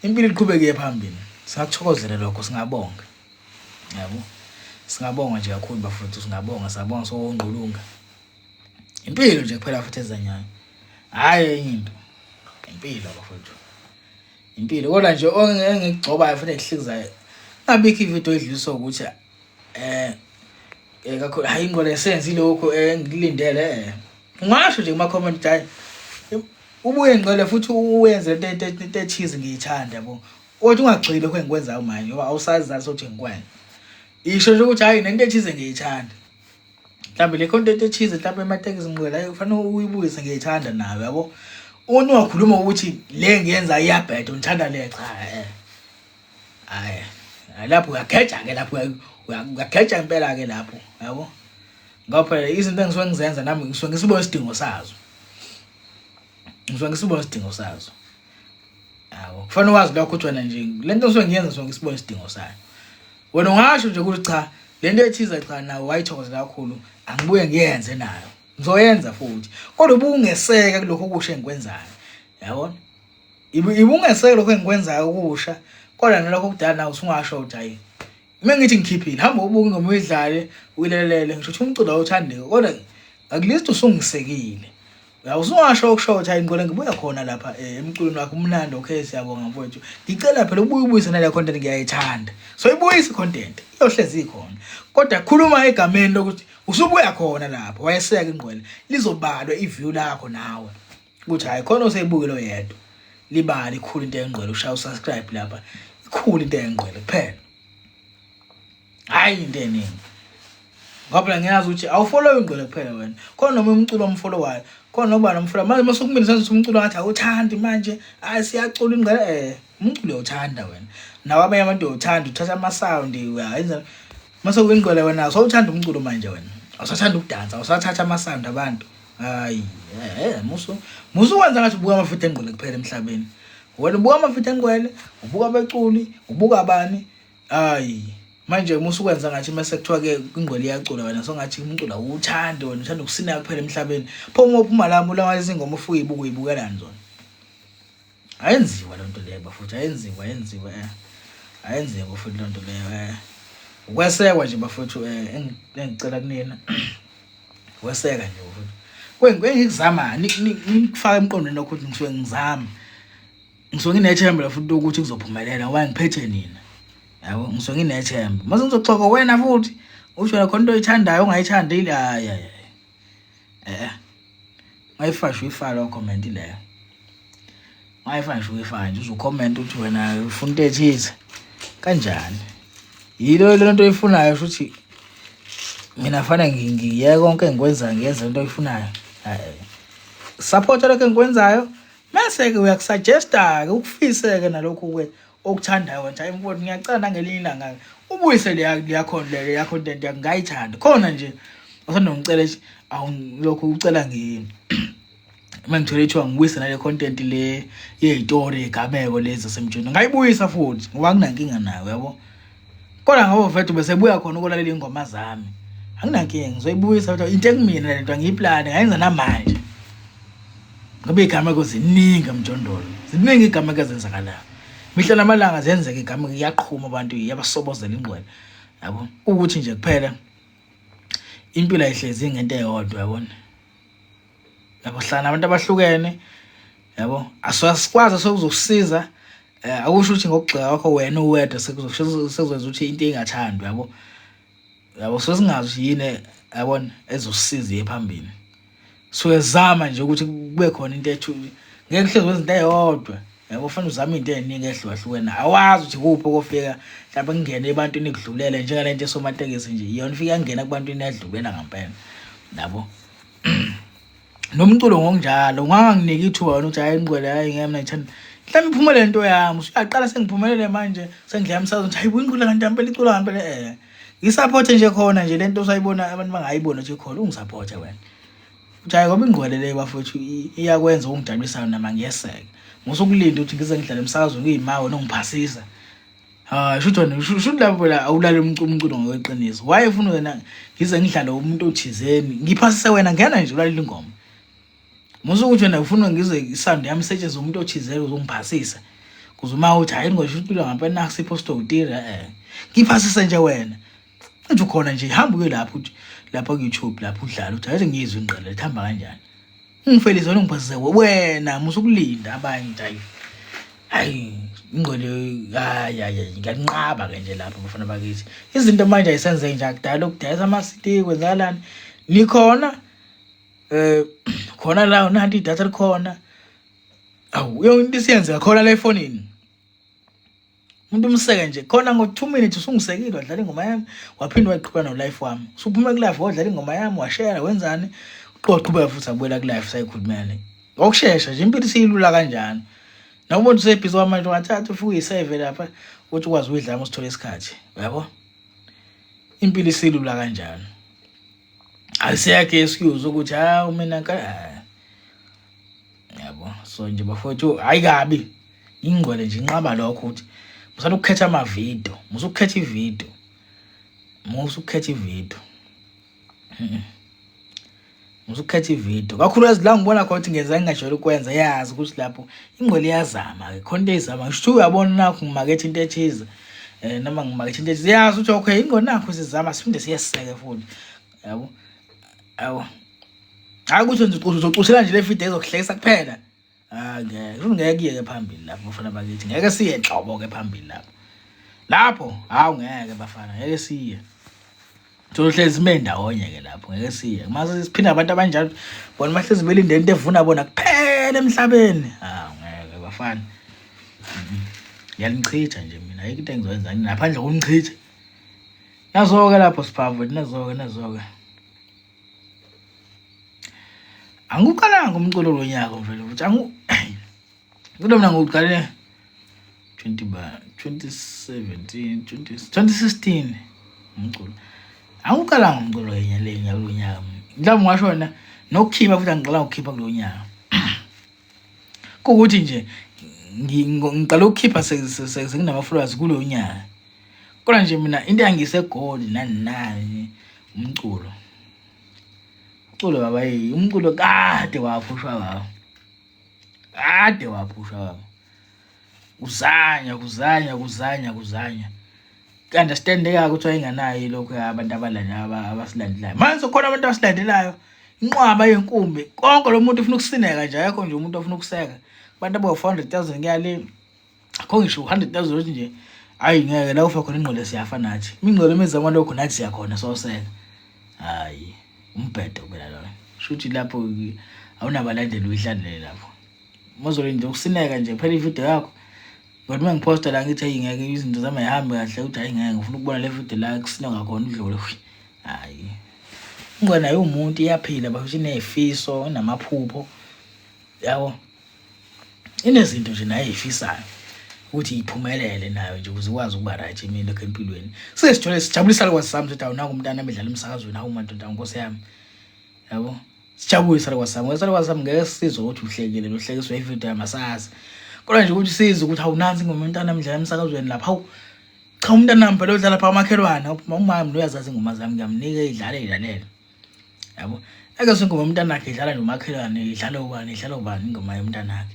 B: impilo iqhubeke phambili singakuthokozela lokho singabonga yabo singabonga nje kakhulu bafowethu singabonga sabonga sowongqulunga impilo nje kuphela futhi ezanyayo hhayi enye into impilo bafowethu impilo kodwa nje engikugcobayo futhi engihlikizayo ngabikho ividiyo edluliswa ukuthi eh eh kakhulu hayi ingqondo senze ilokho engilindele eh ungasho nje kuma comment hayi ubuye ngcele futhi uyenze into into ethize ngiyithanda yabo kodwa ungagxili lokho engikwenzayo manje ngoba awusazi zazi ukuthi ngikwenza isho nje ukuthi hayi nento ethize ngiyithanda mhlawumbe le content ethize mhlawumbe ematekisi ngiqela hayi kufanele uyibuyise ngiyithanda nayo yabo uma ungakhuluma ukuthi le ngiyenza iyabheda ngithanda le cha eh hayi Lapho uyageja ke, lapho uyageja impela ke lapho, yabo. Ngoba phela izinto engisuke ngizenza nami ngisuke ngisibona isidingo sazo, ngisuke ngisibona isidingo sazo, yabo. Kufanele wazi lokho ukuthi wena nje le nto ngisuke ngiyenza ngisuke ngisibona isidingo sayo. Wena ungasho nje ukuthi cha, le nto ethize, cha, nawe wayithokozela kakhulu, angibuye ngiyenze nayo, ngizoyenza futhi, kodwa ubungeseka kulokho okusha engikwenzayo, yabona. Ibungeseke lokho engikwenzayo okusha, kodwa nalokho okudala nawe usungasho ukuthi hayi, uma ngithi ngikhiphile, hamba ubuke ingoma, uyidlale, uyilelele. Ngisho ukuthi umculo awuthandeki, kodwa at least usungisekile. Usungasho okusho ukuthi hayi, ngicela ngibuya khona lapha emculweni wakho umnandi. Okay, siyabonga mfowethu, ngicela phela ubuye ubuyise nale content, ngiyayithanda. So ibuyise i-content, iyohlezi ikhona, kodwa khuluma egameni lokuthi usubuya khona lapho wayeseka ingqwele, lizobalwa i-view lakho nawe ukuthi hayi, khona oseyibukile oyedwa. Libala ikhulu into engqwele, ushaya usubscribe lapha, ikhulu into engqwele kuphela, hayi into eningi, ngoba phela ngiyazi ukuthi awufollow ingqwele kuphela wena, khona noma umculo omfollowayo, khona noba nomfollow. Manje mase kumina senza ukuthi umculo ngathi awuthandi manje, hayi, siyacula ingqwele, umculo uyawuthanda wena, nawe abanye abantu uyawuthanda, uthatha ama-sound uyayenza. Mase kuyingqwele wena sowuthanda umculo manje, wena awusathanda ukudansa, awusathatha ama-sound abantu. Hayi, musu musu wenza ngathi ubuka amavidiyo engqwele kuphela emhlabeni. Wena ubuka amavidiyo engqwele, ubuka abaculi, ubuka abani? Hayi, manje musu kwenza ngathi mase kuthiwa ke ingqwele iyacula, wena songathi umculo awuthandi, wena uthanda ukusina kuphela emhlabeni. Pho uma uphuma la ulawa izingoma ufuye uyibuka, uyibukelani zona? Ayenziwa loo nto leyo bafuthu, ayenziwa, ayenziwa, ayenziwa futhi loo nto leyo. Ukwesekwa nje bafuthu, engicela kunina ukweseka nje bafuthu, kwengikuzama nikufaka emqondweni lokho ukuthi ngisuke ngizama, ngisuke nginethemba futhi ukuthi kuzophumelela ngoba ngiphethe nina, yabo. Ngisuke nginethemba mase ngizoxoxa wena futhi usho khona into oyithandayo ongayithandile. Hayi, hayi, ungayifashe uyifake leyo comment leyo, ungayifashe uyifake nje, uzucomment ukuthi wena ufuna into ethize kanjani, yilo le nto oyifunayo, futhi mina fanele ngiyeke konke engikwenzayo ngiyenze into oyifunayo. Hayi, support lokho engikwenzayo, mase-ke uyakusuggesta-ke ukufise-ke nalokhu-ke okuthandayo wena. Hayi mfowethu, ngiyacela nangelinye ilanga ubuyise leya content yakho, ngayithanda khona nje. Usanda ngicela nje, awulokhu ucela ngini uma ngithole ithiwa ngibuyise nale content le yeyitori yegameko lezi zasemjini, ngayibuyisa futhi ngoba anginankinga nayo, yabo. Kodwa ngoba mfethu bese buya khona ukulalela ingoma zami, anginankinga, ngizoyibuyisa kodwa into ekumina lento angiyiplani, ngayenza namanje ngoba igameko ziningi emjondolo, ziningi igameko ezenzakalayo mihla namalanga, zenzeka igameko, iyaqhuma abantu, iyabasobozela ingqwele, yabo. Ukuthi nje kuphela impilo ayihlezi ngento eyodwa, yabona, yabo. Hlala nabantu abahlukene, yabo, asikwazi sekuzokusiza. Akusho ukuthi ngokugxeka kwakho wena uwedwa sekuzokwenza ukuthi into ingathandwa, yabo, yabo. So singazi ukuthi yini, yabona, ezosiza iye phambili. Suke zama nje ukuthi kube khona into ethu, ngeke kuhlezi wenza into eyodwa, yabo. Fanele uzame into eziningi ehlukahlukene, awazi ukuthi kuphi okofika mhlawumbe kungene ebantwini kudlulele, njengalento esomatekisi nje, iyona ifika yangena kubantwini yadlulela ngampela, yabo. Nomculo ngokunjalo, unganginiki ithuba wena ukuthi hayi ingqwele, hayi ngeke mina ngithanda, mhlawumbe iphumele lento yami. Usuyaqala, sengiphumelele manje, sengidlala umsakazo, ukuthi hayi, ingqwele kanti ngempela icula ngempela. Ngisupporte nje khona nje lento usayibona, abantu bangayibona ukuthi khona ungisupporte wena, uthi hayi, ngoba ingqwele leyo bafowethu iyakwenza okungijabulisayo nama ngiyeseka. Musukulinda ukuthi ngize ngidlale emsakazweni kuyima wena ungiphasisa. Hayi, shuthi wena shuthi lapho phela awulale umculo ngokweqiniso. Why ufuna wena ngize ngidlale umuntu othizeni, ngiphasise wena? Ngena nje ulalela ingoma. Musu ukuthi wena ufuna ngize isound yami isetshenziswe umuntu othizeni uzongiphasisa, kuze uma uthi hayi, ngosho ukuthi ngampela nakusipho sitowutira, ngiphasise nje wena nje ukhona nje, hamba uye lapho, uthi lapha ku-YouTube lapho udlala, uthi ake ngiyizwe ingqele lithamba kanjani, ungifelise wena, ungiphasise wena. Musukulinda abanye nje. Hayi, hayi, ingqwele, hayi, hayi, ngiyanqaba ke nje lapho bafana bakithi. Izinto manje ayisenzeki nje akudala ukudayisa ama-CD, kwenzakalani, nikhona khona la, nanti idatha likhona, awu, yonke into isiyenzeka khona la efonini. Umuntu umseke nje khona ngo-2 minutes, usungisekile, wadlala ingoma yami, waphinde wayiqhubeka no-life wami. Usuphuma ku-life, wadlala ingoma yami, washare, wenzani, uqhubeka futhi abuyela ku-life, sayikhulumela ngokushesha nje. Impilo isiyilula kanjani. Noma umuntu usebhizi kwamanje ungathatha ufike uyiseve lapha ukuthi ukwazi ukuyidlala uma usithola isikhathi. Uyabo? Impilo isilula kanjalo. Akuseyakho excuse ukuthi hawu mina ka yabo. So nje bafowethu hayi kabi. Ingqwele nje inqaba lokho ukuthi musana ukukhetha amavidiyo, musa ukukhetha ividiyo. Musa ukukhetha ividiyo. Musa ukukhetha ividiyo. Kakhulukazi la ngibona khona ukuthi ngenza engingajwayele ukwenza yazi ukuthi lapho ingqwele iyazama ke khona into eyizama. Ngisho ukuthi uyabona nakho ngimakethe into ethize. Eh noma ngimakethe into ethize. Yazi ukuthi okay ingqwele nakho sizama siphinde siyeseke futhi. Yabo. Yabo. Hayi ukuthi uzocushela nje le video ezokuhlekisa kuphela. Ah ngeke, futhi ngeke kuyeke phambili lapho bafana bakithi. Ngeke siye nhlobo ke phambili lapho. Lapho hawu ngeke bafana, ngeke siye. Sohlezi sime ndawonye ke lapho, ngeke siye. Mase siphinda abantu abanjalo bona bahlezi belinde into evuna bona kuphela emhlabeni. Hawu ngeke bafana. Ngiyanichitha nje mina, ayikho into engizoyenza ngaphandle kokunichitha. Nazo-ke lapho siphavu, nazo-ke, nazo-ke. Angiwuqalanga umculo lo nyaka mfethu futhi angu Kulo mina ngiwuqale 20 ba 2017 20 2016 umculo. Angiwuqalanga umculo yenye le nyaka lo nyaka. Mhlawumbe ngasho wena nokukhipha futhi angiqalanga ukukhipha kulo nyaka. Kuwukuthi nje ngiqala ukukhipha sekunama-followers kulo nyaka. Kodwa nje mina into yangisegoli nani nani umculo. Umculo baba hey, umculo kade waphushwa baba. Kade waphushwa baba. Kuzanya kuzanya kuzanya kuzanya. Understandeka ukuthi wayenganayo lokho abantu abalandela abasilandelayo. Manje sokhona abantu abasilandelayo. Inqwaba yenkumbi. Konke lo muntu ufuna ukusineka nje akekho nje umuntu ofuna ukuseka. Abantu abawu 400,000 kuyale akho ngisho 100,000 ukuthi nje hayi ngeke la ufa khona ingqondo siyafa nathi imingcwele imizamo lokho nathi siyakhona soseka hayi umbhedo phela loyo shuthi lapho awunabalandeli uyihlalele lapho mozole nje ukusineka nje phela ividiyo yakho ngoba uma ngiphosta la ngithi hayi ngeke izinto zami ayihambi kahle ukuthi hayi ngeke ngifuna ukubona le video la kusineka khona udlule hayi ingqondo nayo umuntu iyaphila bafisa inezifiso inamaphupho yabo inezinto nje naye eyifisayo ukuthi iphumelele nayo nje ukuze ikwazi ukuba right emini lokho empilweni sike sithole sijabulisa lokwazi sami ukuthi awunako umntana emidlala emsakazweni hawu madoda nkosi yami yabo sijabulisa lokwazi sami ngoba lokwazi sami ngeke sizwe ukuthi uhlekile lohlekiswa ividiyo yamasazi kodwa nje ukuthi sizwe ukuthi awunansi ingoma umntana emidlala emsakazweni lapha hawu cha umntanami phela odlala pha umakhelwane umama lo uyazazi ingoma zami ngiyamnika idlale idlalele yabo ake singoma umntanakhe idlala nomakhelwane idlala ubani idlala ubani ingoma yomntanakhe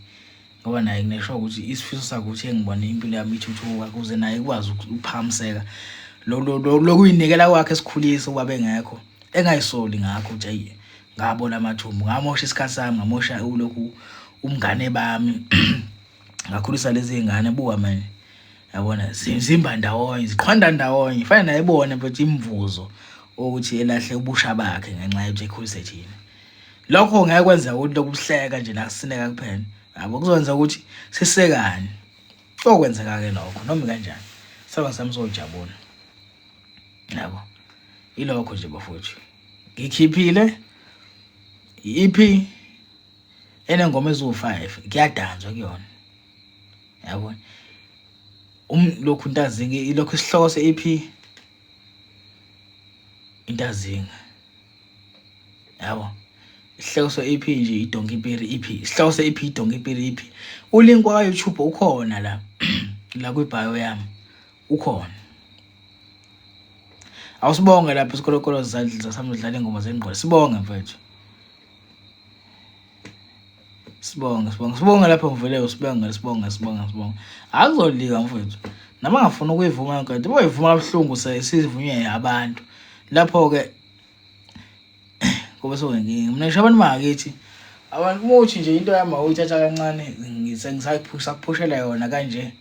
B: ngoba naye nginesho ukuthi isifiso sakhe ukuthi engibone impilo yami ithuthuka kuze naye ikwazi ukuphakamiseka lokuyinikela kwakhe esikhulisa ukuba bengekho engayisoli ngakho ukuthi ayi ngabona amathumbu ngamosha isikhathi sami ngamosha ulokhu umngane bami ngakhulisa lezi ngane buka manje yabona zimba ndawonye ziqhwanda ndawonye fanele naye ibone mfethu imvuzo ukuthi elahle ubusha bakhe ngenxa yokuthi ekhulise thina lokho ngeke kwenzeka ukuthi lokuhleka nje nakusineka kuphela yabo kuzokwenza ukuthi sisekane kokwenzeka ke lokho noma kanjani saba sami sojabula yabo ilokho nje bafowethu ngikhiphile i-EP enengoma eziwu-5 kuyadanswa kuyona yabo lokhu intazinga ilokhu isihloko se-EP intazinga yabo isihloko se-EP nje idonki piri EP isihloko se-EP idonki piri EP ulink wa YouTube ukhona la la kwibhayo yami ukhona awusibonge lapho isikolokolo zasamdlala ingoma zengqondo sibonge mfethu Sibonge, sibonge, sibonge lapho ngivele usibonge, sibonge, sibonge, sibonge. Akuzolika mfethu. Nama ngafuna ukuyivuma yonke into. Boyivuma kabuhlungu sesivunywe abantu. Lapho ke kube sokungenkinga. Mina ngisho abantu bangakithi abantu uma uthi nje into yami awuyithatha kancane ngise ngisakuphushela yona kanje.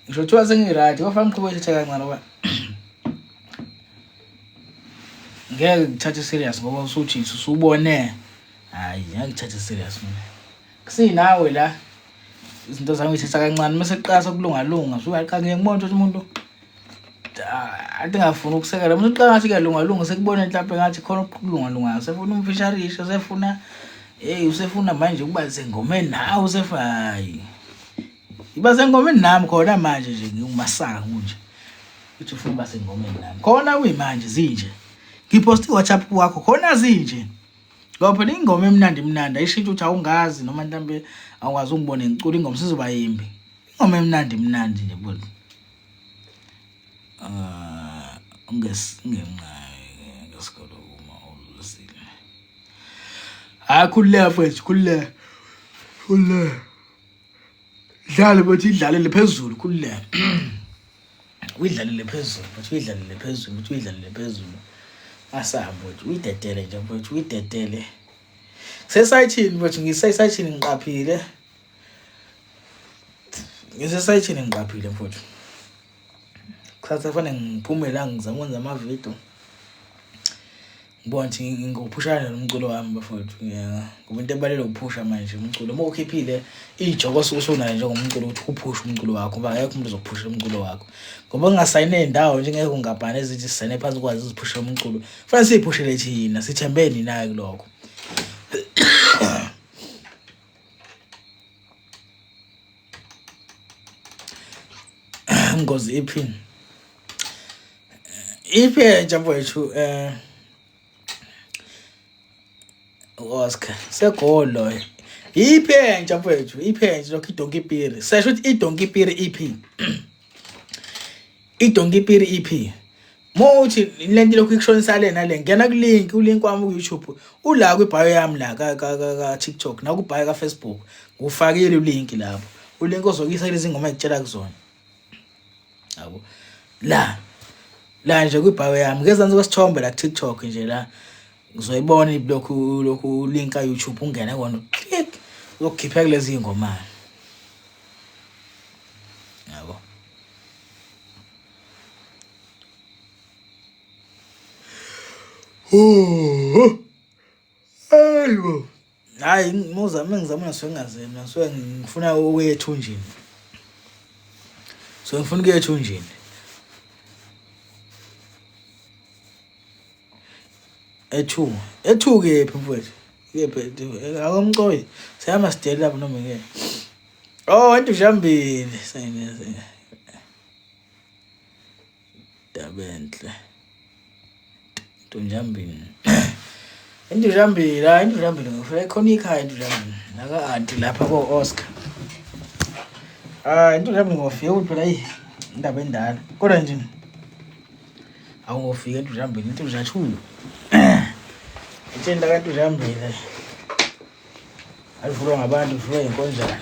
B: Ngisho kuthiwa sengi-right kofanele ngiqhubeke ithatha kancane ngoba ngeke ngithathe serious ngoba usuthi usubone hayi ngeke ngithathe serious mina kusinawe la izinto zami ngithatha kancane mase kuqala sekulungalunga usuyaqala ngeke ngibone ukuthi umuntu ade ngafuna ukusekela umuntu uqala ngathi kuyalungalunga sekubona mhlawumbe ngathi khona ukulungalunga sefuna umfisharisha sefuna hey usefuna manje ukuba sengomeni nawe usefuna hayi. Iba sengomeni nami khona manje nje ngiwumasaka kunje. Uthi ufuna uba sengomeni nami. Khona kuyimanje zinje. Ngiphoste WhatsApp wakho khona zinje. Ngoba phela ingoma emnandi imnandi ayishintsha ukuthi awungazi noma mhlambe awukwazi ungibone ngicula ingoma sizoba yimbi. Ingoma emnandi imnandi nje bhuti. Ah, unges ngenxa ngesikole uma ulusile. Hayi khululeka mfethu khululeka. Khululeka. Dlale mfethu idlalele phezulu khululeka. Uyidlalele phezulu mfethu uyidlalele phezulu mfethu uyidlalele phezulu. Asahambe mfethu uyidedele nje mfethu uyidedele. Sesayithini mfethu ngisesayithini ngiqaphile. Ngisesayithini ngiqaphile mfethu. Kusasa kufanele ngiphume la ngizama ukwenza amavidiyo. Ngibona ukuthi ngikuphushana nomculo wami bafowethu. Ngoba into ebalulekile ukuphusha manje umculo. Uma ukhiphile ijoko osuke usunayo njengomculo ukuthi uphushe umculo wakho ngoba akekho umuntu ozokuphushela umculo wakho. Ngoba ungasayine indawo nje ngeke ungabhani ezithi sisayine phansi ukwazi uziphushela umculo. Kufanele siyiphushele thina, sithembe nina kulokho. Ngozi iphi? Iphi entsha mfowethu eh Oscar segol loyo. Iphi entsha mfowethu? Iphi entsha lokho iDonkey Piri. Sesho ukuthi iDonkey Piri iphi? IDonkey Piri iphi? Mawuthi lento lokhu ikushonisa le nale ngena kulink ulink wami ku-YouTube ula kwibhayo yami la ka-TikTok nakubhayo ka-Facebook ngufakile ulink lapho ulink ozokuyisa kulezi ngoma engikutshela kuzona yabo la la nje kwibhayo yami ngezansi kwesithombe la ku-TikTok nje la ngizoyibona lokhu lokhu link ka-YouTube ungene kona click uzokukhipha kulezi ngoma yabo. Oh. Hayibo. Hayi muza mengizama ngisuke ngingazemi ngisuke ngifuna ukuya ethunjini. So ngifuna ukuya ethunjini. Ethu. Ethu kephi mfowethu? Kephi? Akomcoyi. Siyama sidele lapho noma ngeke. Oh, entushambili. Sayine. Dabenhle. Ntunjambini. Intunjambili, hayi intunjambili ngifuna khona ikhaya intunjambili. Naka anti lapha ko Oscar. Ah, intunjambili ngofika ukuthi phela ayi indaba endala. Kodwa nje awungofika intunjambili, intunjathu. Itsheni la kantunjambili. Alivulwa ngabantu, livulwa yinkonjane.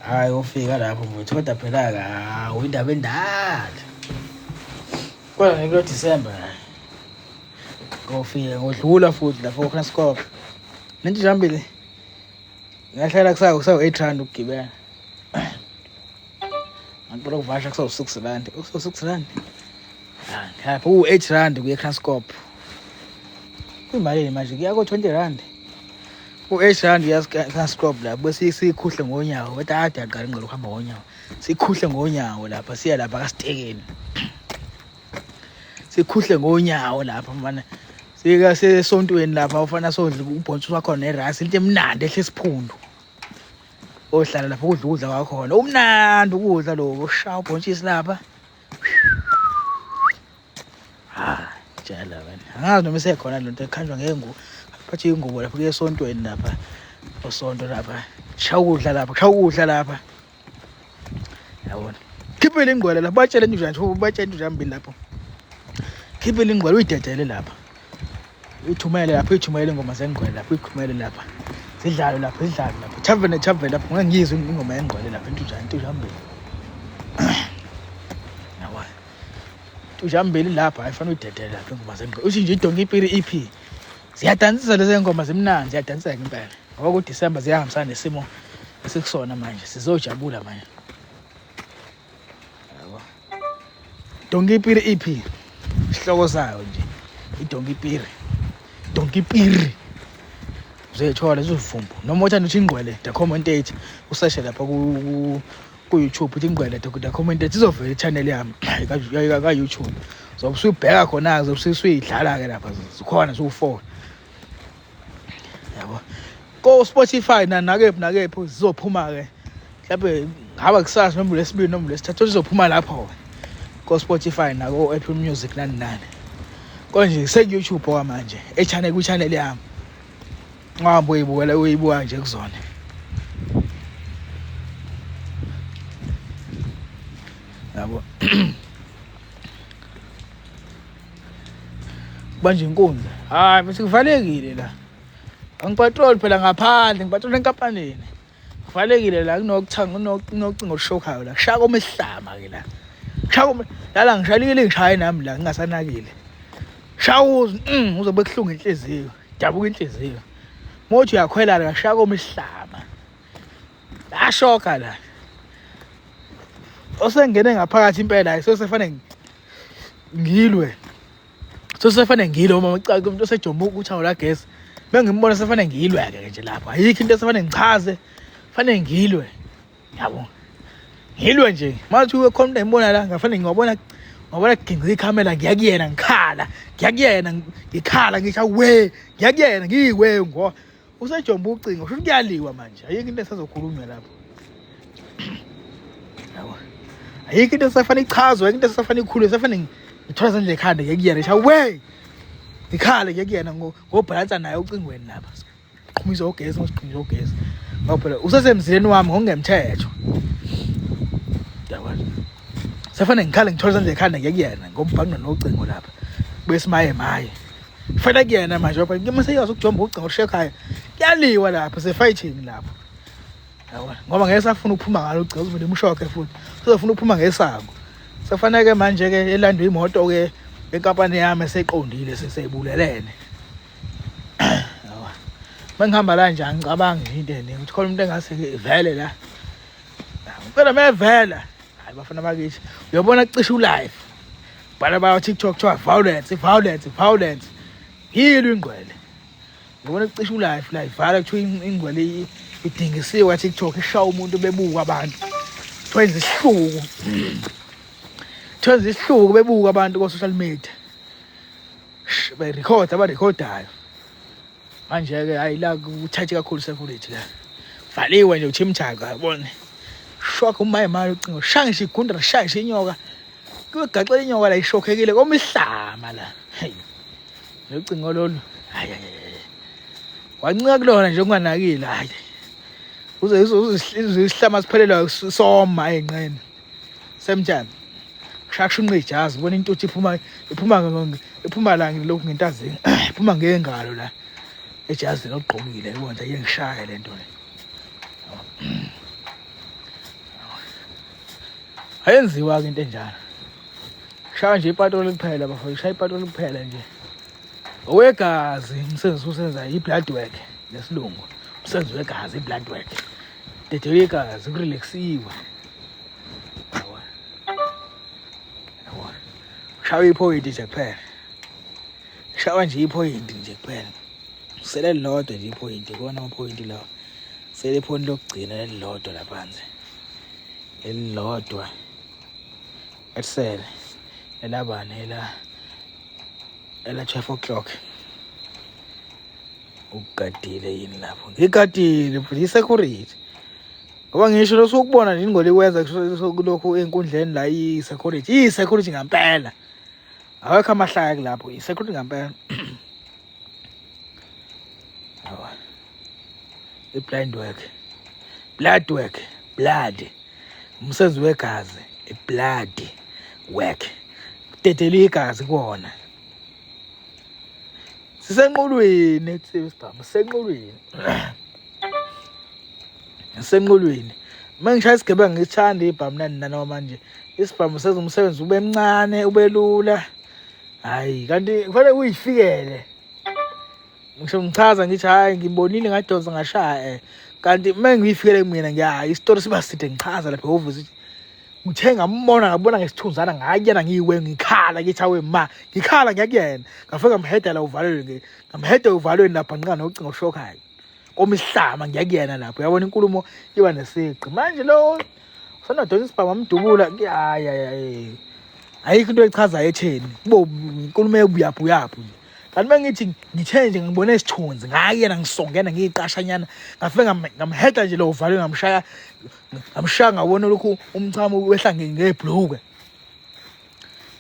B: Hayi ufika lapho mfethu kodwa phela-ke hawu indaba endala. Kodwa nje kulo December ngofika ngodlula futhi lapho koKraskop. Nento njambili ngahlala kusawu kusawu 8 rand ukugibela. Ngaqala ukuvasha kusawu 6 rand. Kusawu 6 rand. Ngapha ku-8 rand kuye eKranskop. Kuyimalini manje kuya ko-20 rand. Ku-8 rand kuya eKranskop lapho bese sikhuhle ngonyawo kodwa ade aqala ingqondo ukuhamba ngonyawo. Sikhuhle ngonyawo lapha siya lapha kaSitekeni. Sikhuhle ngonyawo lapha mfana. Sika sesontweni lapha ufana sodla ubhontshi wakhona ne-rice into emnandi ehle isiphundu. Ohlala lapha ukudla ukudla kwakhona. Umnandi ukudla lokho ushaya ubhontshisi lapha. Ah, tshela wena. Angazi noma isekhona lento ekhanjwa ngengubo. Phathe ingubo lapha kuye esontweni lapha. Osonto lapha. Shaya ukudla lapha, shaya ukudla lapha. Yabona. Khiphele ingqwele lapha, batshele into nje, batshele into njambili lapho. Khiphele ingqwele uyidedele lapha. Uyithumele lapha, uyithumele ingoma zengqwele lapha, uyithumele lapha. Zidlalwe lapha, zidlalwe lapha. Chavene chavene lapha, ngeke ngiyizwe ingoma yengqwele lapha into njani, into njambili. Yabona. Into njambili lapha, ayifana uyidedele lapha ingoma zengqwele. Uthi nje idonki ipiri EP. Ziyadansisa lezi ngoma zimnandi, ziyadanseka impela. Ngoba ku-December ziyahambisana nesimo esikusona manje, sizojabula manje. Yabo. Donkey Piri EP isihloko sayo nje iDonkey Piri. Donkey Piri. Uzoyithola izovumbu. Noma uthanda uthi ingqwele the commentator useshe lapha ku ku YouTube uthi ingqwele the commentator izovela i-channel yami ka YouTube. Zobe usuyibheka khona-ke zobe usuyidlala ke lapha zikhona ziwu-4. Yabo. Ko Spotify na nakephi nakephi zizophuma ke. Mhlawumbe ngaba kusasa noma ulwesibili noma ulwesithathu lizophuma lapho-ke ko-Spotify nako-Apple Music nani nani. Konje seku-YouTube okwamanje e-channel kwi-channel yami. Ungahambe uyibukela uyibuka nje kuzona. Yabo. Banje inkunzi. Hayi bese kuvalekile la. Angipatrol phela ngaphandle, ngipatrol enkampanini. Kuvalekile la kunokuthanga kunocingo olushokhayo la. Kushaya komihlama ke la. Kushaya komi lala ngishalile ngishaye nami la ngingasanakile. Shawuzi uzobe kuhlunga inhliziyo. Dabuka inhliziyo. Mothi uyakhwela la kushaya komihlama. Lashoka la. Osengene ngaphakathi impela sesefane ngilwe. Sesefane ngilwe uma ucaka umuntu osejombuka uthango lagesi. Bengimbona sefane ngilwe ke nje lapho. Ayikho into esefane ngichaze. Fanele ngilwe. Yabo. Ngilwe nje. Manje uye khona umuntu engibona la ngafanele ngiwabona ngabona kuginqa ikhamera ngiya kuyena ngikhala. Ngiya kuyena ngikhala ngisho we ngiya kuyena ngiyiwe ngo. Usejomba ucingo kusho kuyaliwa manje. Ayikho into esazokhulunywa lapho. Yabo. Ayikho into esafanele ichazwe, ayikho into esafanele ikhulunywe, esafanele ngithola izandla ekhanda ngiye kuyena ngisho we. Ngikhale ngiye kuyena ngobhalansa naye ocingweni lapha. Qhumisa ugesi ngosiqhumisa ugesi. Ngoba phela usesemzileni wami ngokungemthetho. Yabona. Sefanele ngikhale ngithola izandla ekhanda ngiye kuyena ngombhanqa nocingo lapha. Besimaye maye. Fanele kuyena manje ngoba ngima seyazi ukujomba ucingo olushekhayo. Kuyaliwa lapho se-fighting lapho. Yabona ngoba ngeke safuna ukuphuma ngalo ucingo uzovele imshokhe futhi. Uzofuna ukuphuma ngesango. Sefanele manje ke elandwe imoto ke enkampani yami eseqondile seseyibulelene. Mengihamba la nje angicabangi nje into eningi ukuthi khona umuntu engase vele la. Ngicela mevela. Hayi bafana bakithi. Uyobona cishe ulive. Bhala bayo TikTok kuthiwa violence, violence, violence. Yilo ingqwele. Ngibona kucishe ulive la ivala kuthiwa ingqwele idingisiwe TikTok ishaya umuntu bebuka abantu. Kuthiwa yenza isihluku. Kuthiwa yenza isihluku bebuka abantu ko social media. Bayirekhod abarekhodayo. Manje-ke hayi la kuthathe kakhulu security la. Valiwe nje uthimthaka yabona. Shock uma imali ucingo shaya ngisho igunda shaya ngisho inyoka. Kuyogaxela inyoka la ishokhekile komihlama la. Hey. Locingo lolu. Hayi hayi. Wancika kulona nje unganakile hayi. Uze uze isihlama siphelelwa soma enqeni. Semtshana. Kushaya ijazi ubona intuthu iphuma iphuma iphuma la ngilokhu ngentazini iphuma ngengalo la ejazini ogqokile yabona nje iyangishaya le nto le. Ayenziwa-ke into enjalo. Shaya nje ipatoli kuphela bafo, shaya ipatoli kuphela nje. Owegazi umsebenzi usenza i-blood work ngesilungu. Umsebenzi wegazi i-blood work. Dedela igazi kurelaxiwe. Yabo. Yabo. Shaya iphoyinti nje kuphela. Shaya nje iphoyinti nje kuphela. Sele lilodwa nje iphoyinti, kona amaphoyinti lawa. Sele iphoyinti lokugcina lelilodwa laphansi. Elilodwa. Elisele. Elabani ela ela 12 o'clock. Ugadile yini lapho? Ngigadile futhi i-security. Ngoba ngisho losukubona nje ingole ikwenza kulokhu enkundleni la i-security. I-security ngampela. Awekho amahlaya kulapho, i-security ngampela. Awa. I-blind work. Blood work. Blood. Umsebenzi wegazi, i-blood work. Kudedela igazi kuwona. Sisenqulwini ekuthiwa isibhamu, sisenqulwini. Sisenqulwini. Uma ngishaya isigebengu ngisithanda ibhamu nani nani manje. Isibhamu senza umsebenzi ube mncane, ube lula. Hayi, kanti kufanele uyifikele. Ngisho ngichaza ngithi hayi ngibonile ngadonsa ngashaya eh. Kanti uma ngiyifikele mina ngiya isitori siba side ngichaza lapha ehhovisi ukuthi ngithe ngambona ngabona ngesithunzana ngakuyena ngiyiwe ngikhala ngithi awe ma ngikhala ngiyakuyena ngafika ngamheda la uvalweni ngamheda uvalweni lapha nqika nocingo oshokhayo komishlama ngiyakuyena lapho uyabona inkulumo iba nesigqi manje lo usanodonsa isibhamu amdubula hayi hayi ayikho into echazayo etheni kube inkulumo ebuyabhuyabhu nje. Kanti mangithi ngithe nje ngibone isithunzi ngayena ngisongena ngiyiqashanyana ngafike ngamheda nje lo valwe ngamshaya ngamshaya ngabona lokhu umchamo wehla ngebhlukwe.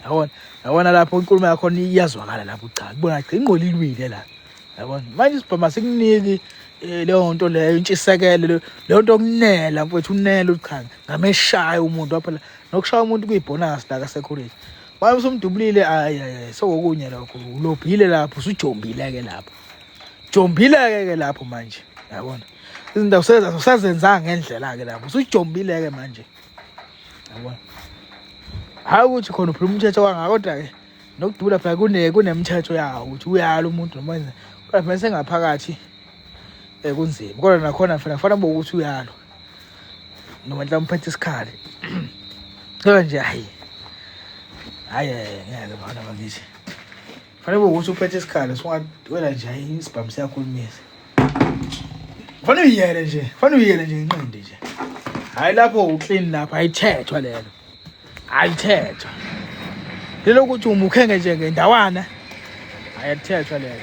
B: Yabona yabona lapho inkulumo yakho iyazwakala lapho cha kubona cha ingqola ilwile la. Yabona manje isibhamu asikuniki eh, leyo nto leyo intshisekelo leyo nto okunela mfowethu unela ukuthi cha ngameshaya umuntu waphela nokushaya umuntu kuyibonus la ka-security. Waye usumdubulile ayi ayi sokokunye lokho ulobhile lapho usujombile ke lapho. Jombile ke ke lapho manje yabona. Izinto useza usazenzanga ngendlela ke lapho usujombile ke manje. Yabona. Hayi ukuthi khona uphula umthetho kangaka kodwa ke nokudubula phela kune kunemithetho yawo ukuthi uyala umuntu noma wenze kodwa phela sengaphakathi eh kunzima kodwa nakhona phela kufanele kube ukuthi uyalwa noma mhlawumbe uphethe isikhali kodwa nje hayi hayi ngeke bana bakithi fanele ukuthi uphethe isikhali sungawela nje hayi isibhamu siyakhulumisa fanele uyiyele nje fanele uyiyele nje inqindi nje hayi lapho uclean lapho ayithethwa lelo ayithethwa lelo ukuthi umukhenge nje ngendawana ayithethwa lelo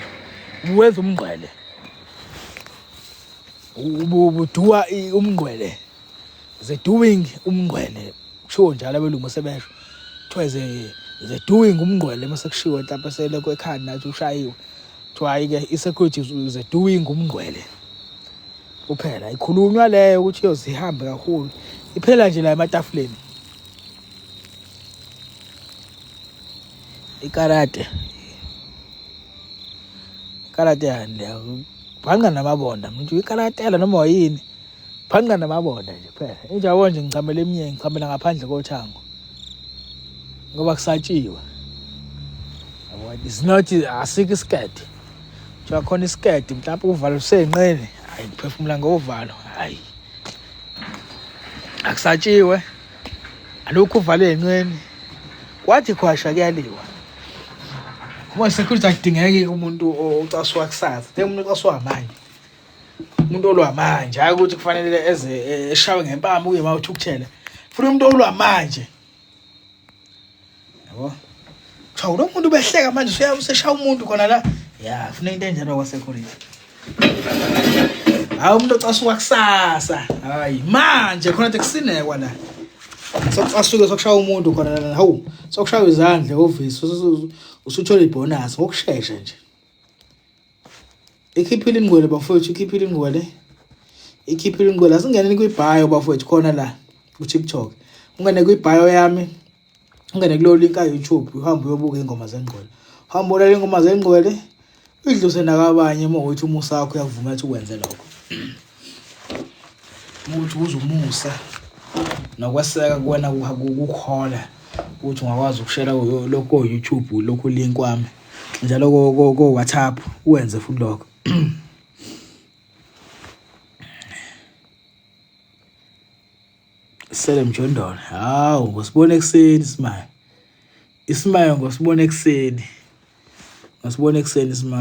B: uwenza umngqwele ubuduwa umngqwele the doing umngqwele kushiwo njalo abelungu sebesho kuthiwa the the doing umngqwele mase kushiwo mhlawumbe selokhu ekhanda nathi ushayiwe kuthiwa hhayi-ke i-security the doing umngqwele kuphela ikhulunywa leyo ukuthi iyoze ihambe kakhulu iphela nje la ematafuleni ikarate ikarate yani leyo bhanqa namabonda mntu ikaratela noma yini bhanqa namabonda nje kuphela injabo nje ngichamela emnye ngichamela ngaphandle kothango ngoba kusatshiwe yabo it's not asikho isiketi kuthiwa khona isiketi mhlawumbe uvalo lusenqeni hayi ngiphefumula ngovalo hayi akusatshiwe alukho uvalo enqeni kwathi khwasha kuyaliwa uma security akudingeki umuntu ocaswa kusasa dinga umuntu ocaswa manje umuntu olwa manje hayi ukuthi kufanele eze eshawe ngempama kuye uma uthukuthele funa umuntu olwa manje yabo kuthiwa lo muntu ubehleka manje usuya useshaya umuntu khona la ya funa into enjalo kwa-security hayi umuntu ocasuka kusasa hayi manje khona nje kusinekwa la sokucasuke sokushaya umuntu khona la hawu sokushaya izandla ehhovisi usuthola ibhonasi ngokushesha nje Ikhiphile ingqwele bafowethu, ikhiphile ingqwele. Ikhiphile ingqwele. Asingeneni kwi-bio bafowethu khona la ku-TikTok. Ungene kwi-bio yami, ungene kuleyo link ka-YouTube, uhambe uyobuka iy'ngoma zengqwele. Uhambe ulalela iy'ngoma zengqwele, uyidluse nakabanye uma ukuthi umusa wakho uyakuvumela ukuthi ukwenze lokho. Ukuthi uze umusa nokweseka kuwena kukhola ukuthi ungakwazi ukushera lokho ko-YouTube lokhu link wami. Njalo ko-WhatsApp uwenze futhi lokho. Sele mjondolo. Hawu, ngosibona ekuseni Ismail. Ismail ngosibona ekuseni. Ngosibona ekuseni Ismail.